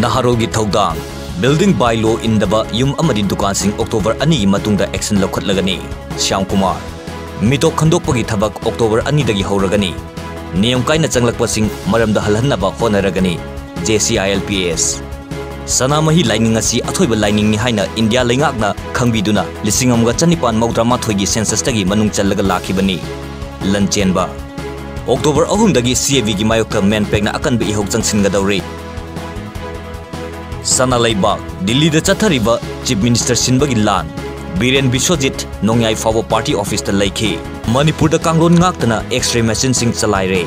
ꯅꯍꯥꯔꯣꯜꯒꯤ ꯊꯧꯗꯥꯡ꯫ Building by law ꯏꯟꯗꯕ ꯌꯨꯝ ꯑꯃꯗꯤ ꯗꯨꯀꯥꯟꯁꯤꯡ October ꯑꯅꯤꯒꯤ ꯃꯇꯨꯡꯗ action ꯂꯧꯈꯠꯂꯒꯅꯤ꯫ ꯁ꯭ꯌꯥꯝ ꯀꯨꯃꯥꯔ꯫ ꯃꯤꯇꯣꯞ ꯈꯟꯗꯣꯛꯄꯒꯤ ꯊꯕꯛ October ꯑꯅꯤꯗꯒꯤ ꯍꯧꯔꯒꯅꯤ꯫ ꯅꯤꯌꯝ ꯀꯥꯏꯅ ꯆꯪꯂꯛꯄꯁꯤꯡ ꯃꯔꯝꯗ ꯍꯜꯍꯟꯅꯕ ꯍꯣꯠꯅꯔꯒꯅꯤ꯫ JCILPS꯫ ꯁꯅꯥꯃꯍꯤ ꯂꯥꯏꯅꯤꯡ ꯑꯁꯤ ꯑꯊꯣꯏꯕ ꯂꯥꯏꯅꯤꯡꯅꯤ ꯍꯥꯏꯅ ꯏꯟꯗꯤꯌꯥ ꯂꯩꯉꯥꯛꯅ ꯈꯪꯕꯤꯗꯨꯅ ꯂꯤꯁꯤꯡ ꯑꯃꯒ ꯆꯅꯤꯄꯥꯟ ꯃꯧꯗ꯭ꯔꯥ ꯃꯥꯊꯣꯏꯒꯤ censusꯇꯒꯤ ꯃꯅꯨꯡ ꯆꯜꯂꯒ ꯂꯥꯛꯈꯤꯕꯅꯤ꯫ ꯂꯟꯆꯦꯟꯕ꯫ October ꯑꯍꯨꯝꯗꯒꯤ CAVꯒꯤ ꯃꯥꯌꯣꯛꯇ MANPACꯅ ꯑꯀꯟꯕ ꯏꯍꯧ ꯆꯪꯁꯤꯟꯒꯗꯧꯔꯤ꯫ ꯁꯅꯥ ꯂꯩꯕꯥꯛ꯫ ꯗꯤꯜꯂꯤꯗ ꯆꯠꯊꯔꯤꯕ Chief Minister ꯁꯤꯟꯕꯒꯤ ꯂꯥꯟ꯫ ꯕꯤꯔꯦꯟ ꯕꯤꯁ꯭ꯋꯖꯤꯠ ꯅꯣꯡꯌꯥꯏ ꯐꯥꯎꯕ party officeꯇ ꯂꯩꯈꯤ꯫ ꯃꯅꯤꯄꯨꯔꯗ ꯀꯥꯡꯂꯣꯟ ꯉꯥꯛꯇꯅ X-ray machineꯁꯤꯡ ꯆꯂꯥꯏꯔꯦ꯫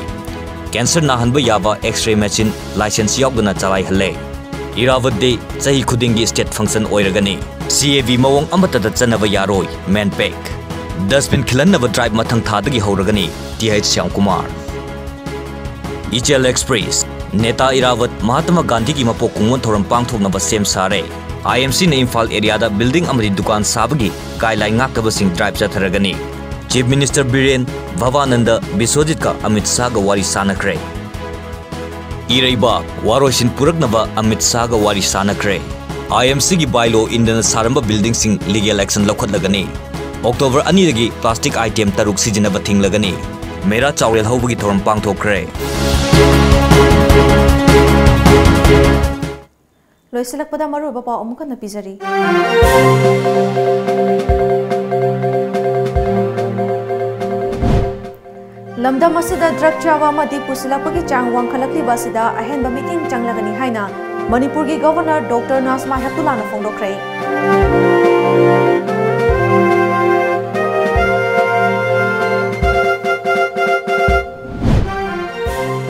Cancer ꯅꯥꯍꯟꯕ ꯌꯥꯕ X-ray machine licence ꯌꯥꯎꯗꯅ ꯆꯂꯥꯏꯍꯜꯂꯦ꯫ ꯏꯔꯥꯕꯠ Day ꯆꯍꯤ ꯈꯨꯗꯤꯡꯒꯤ state function ꯑꯣꯏꯔꯒꯅꯤ꯫ CAV ꯃꯑꯣꯡ ꯑꯃꯠꯇꯗ ꯆꯠꯅꯕ ꯌꯥꯔꯣꯏ, MANPAC꯫ Dustbin ꯈꯤꯜꯍꯟꯅꯕ drive ꯃꯊꯪ ꯊꯥꯗꯒꯤ ꯍꯧꯔꯒꯅꯤ, TH ꯁ꯭ꯌꯥꯝ ꯀꯨꯃꯥꯔ꯫ ꯏꯆꯦꯜ Express꯫ ꯅꯦꯇꯥ ꯏꯔꯥꯕꯠ ꯃꯍꯥꯇꯃꯥ ꯒꯥꯟꯙꯤꯒꯤ ꯃꯄꯣꯛ ꯀꯨꯝꯑꯣꯟ ꯊꯧꯔꯝ ꯄꯥꯡꯊꯣꯛꯅꯕ ꯁꯦꯝ ꯁꯥꯔꯦ꯫ IMCꯅ ꯏꯝꯐꯥꯜ areaꯗ building ꯑꯃꯗꯤ ꯗꯨꯀꯥꯟ ꯁꯥꯕꯒꯤ guideline ꯉꯥꯛꯇꯕꯁꯤꯡ drive ꯆꯠꯊꯔꯒꯅꯤ꯫ Chief Minister Biren, ꯚꯕꯥꯅꯟꯗ, ꯕꯤꯁ꯭ꯋꯖꯤꯠꯀ Amit ꯁꯥꯍꯒ ꯋꯥꯔꯤ ꯁꯥꯅꯈ꯭ꯔꯦ꯫ ꯏꯔꯩꯕꯥꯛ꯫ ꯋꯥꯔꯣꯏꯁꯤꯟ ꯄꯨꯔꯛꯅꯕ ꯑꯃꯤꯠ ꯁꯥꯍꯒ ꯋꯥꯔꯤ ꯁꯥꯅꯈ꯭ꯔꯦ꯫ IMCꯒꯤ by law ꯏꯟꯗꯅ ꯁꯥꯔꯝꯕ buildingꯁꯤꯡ legal action ꯂꯧꯈꯠꯂꯒꯅꯤ꯫ October ꯑꯅꯤꯗꯒꯤ plastic item ꯇꯔꯨꯛ ꯁꯤꯖꯤꯟꯅꯕ ꯊꯤꯡꯂꯒꯅꯤ꯫ ꯃꯦꯔꯥ ꯆꯥꯎꯔꯦꯜ ꯍꯧꯕꯒꯤ ꯊꯧꯔꯝ ꯄꯥꯡꯊꯣꯛꯈ꯭ꯔꯦ꯫ ꯂꯣꯏꯁꯤꯜꯂꯛꯄꯗ ꯃꯔꯨꯑꯣꯏꯕ ꯄꯥꯎ ꯑꯃꯨꯛ ꯍꯟꯅ ꯄꯤꯖꯔꯤ꯫ ꯂꯝꯗꯝ ꯑꯁꯤꯗ ꯗ꯭ꯔꯒ ꯆꯥꯕ ꯑꯃꯗꯤ ꯄꯨꯁꯤꯜꯂꯛꯄꯒꯤ ꯆꯥꯡ ꯋꯥꯡꯈꯠꯂꯛꯂꯤꯕ ꯑꯁꯤꯗ ꯑꯍꯦꯟꯕ ꯃꯤꯠꯌꯦꯡ ꯆꯪꯂꯒꯅꯤ ꯍꯥꯏꯅ ꯃꯅꯤꯄꯨꯔꯒꯤ ꯒꯚꯔꯅꯔ ꯗꯣꯛꯇꯔ ꯅꯥꯖꯃꯥ ꯍꯦꯞꯇꯨꯂꯥꯅ ꯐꯣꯡꯗꯣꯛꯈ꯭ꯔꯦ꯫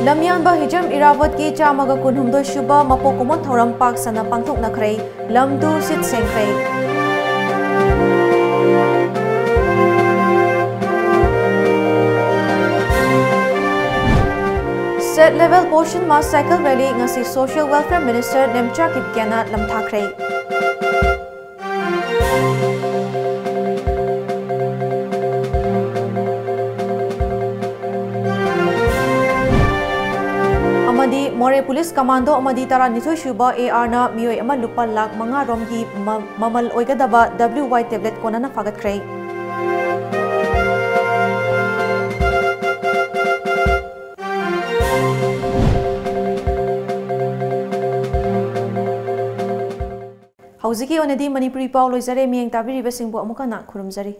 ꯂꯝꯌꯥꯟꯕ ꯍꯤꯖꯝ ꯏꯔꯥꯕꯣꯠꯀꯤ ꯆꯥꯝꯃꯒ ꯀꯨꯟꯍꯨꯝꯗꯣꯏ ꯁꯨꯕ ꯃꯄꯣꯛ ꯀꯨꯝꯑꯣꯟ ꯊꯧꯔꯝ ꯄꯥꯛ ꯁꯟꯅ ꯄꯥꯡꯊꯣꯛꯅꯈ꯭ꯔꯦ꯫ ꯂꯝꯗꯨ ꯁꯤꯠ ꯁꯦꯡꯈ꯭ꯔꯦ꯫ State Level Poshan Maah Cycle Rally ꯉꯁꯤ Social Welfare Minister ꯅꯦꯝꯆꯥ ꯀꯤꯞꯒꯦꯅ ꯂꯝꯊꯥꯈ꯭ꯔꯦ꯫ ꯑꯃꯗꯤ ꯃꯣꯔꯦ ꯄꯨꯂꯤꯁ ꯀꯃꯥꯟꯗꯣ ꯑꯃꯗꯤ ꯇꯔꯥꯅꯤꯊꯣꯏ ꯁꯨꯕ ꯑꯦ ꯑꯥꯔꯅ ꯃꯤꯑꯣꯏ ꯑꯃ ꯂꯨꯄꯥ ꯂꯥꯈ ꯃꯉꯥ ꯔꯣꯝꯒꯤ ꯃ-, ꯃꯃꯜ ꯑꯣꯏꯒꯗꯕ ꯗꯕ꯭ꯂꯤꯎ ꯋꯥꯏ ꯇꯦꯕ꯭ꯂꯦꯠ ꯀꯣꯟꯅꯅ ꯐꯥꯒꯠꯈ꯭ꯔꯦ꯫ ꯍꯧꯖꯤꯛꯀꯤ ꯑꯣꯏꯅꯗꯤ ꯃꯅꯤꯄꯨꯔꯤ ꯄꯥꯎ ꯂꯣꯏꯖꯔꯦ꯫ ꯃꯤꯠꯌꯦꯡ ꯇꯥꯕꯤꯔꯤꯕꯁꯤꯡꯕꯨ ꯑꯃꯨꯛ ꯍꯟꯅ ꯈꯨꯔꯨꯝꯖꯔꯤ꯫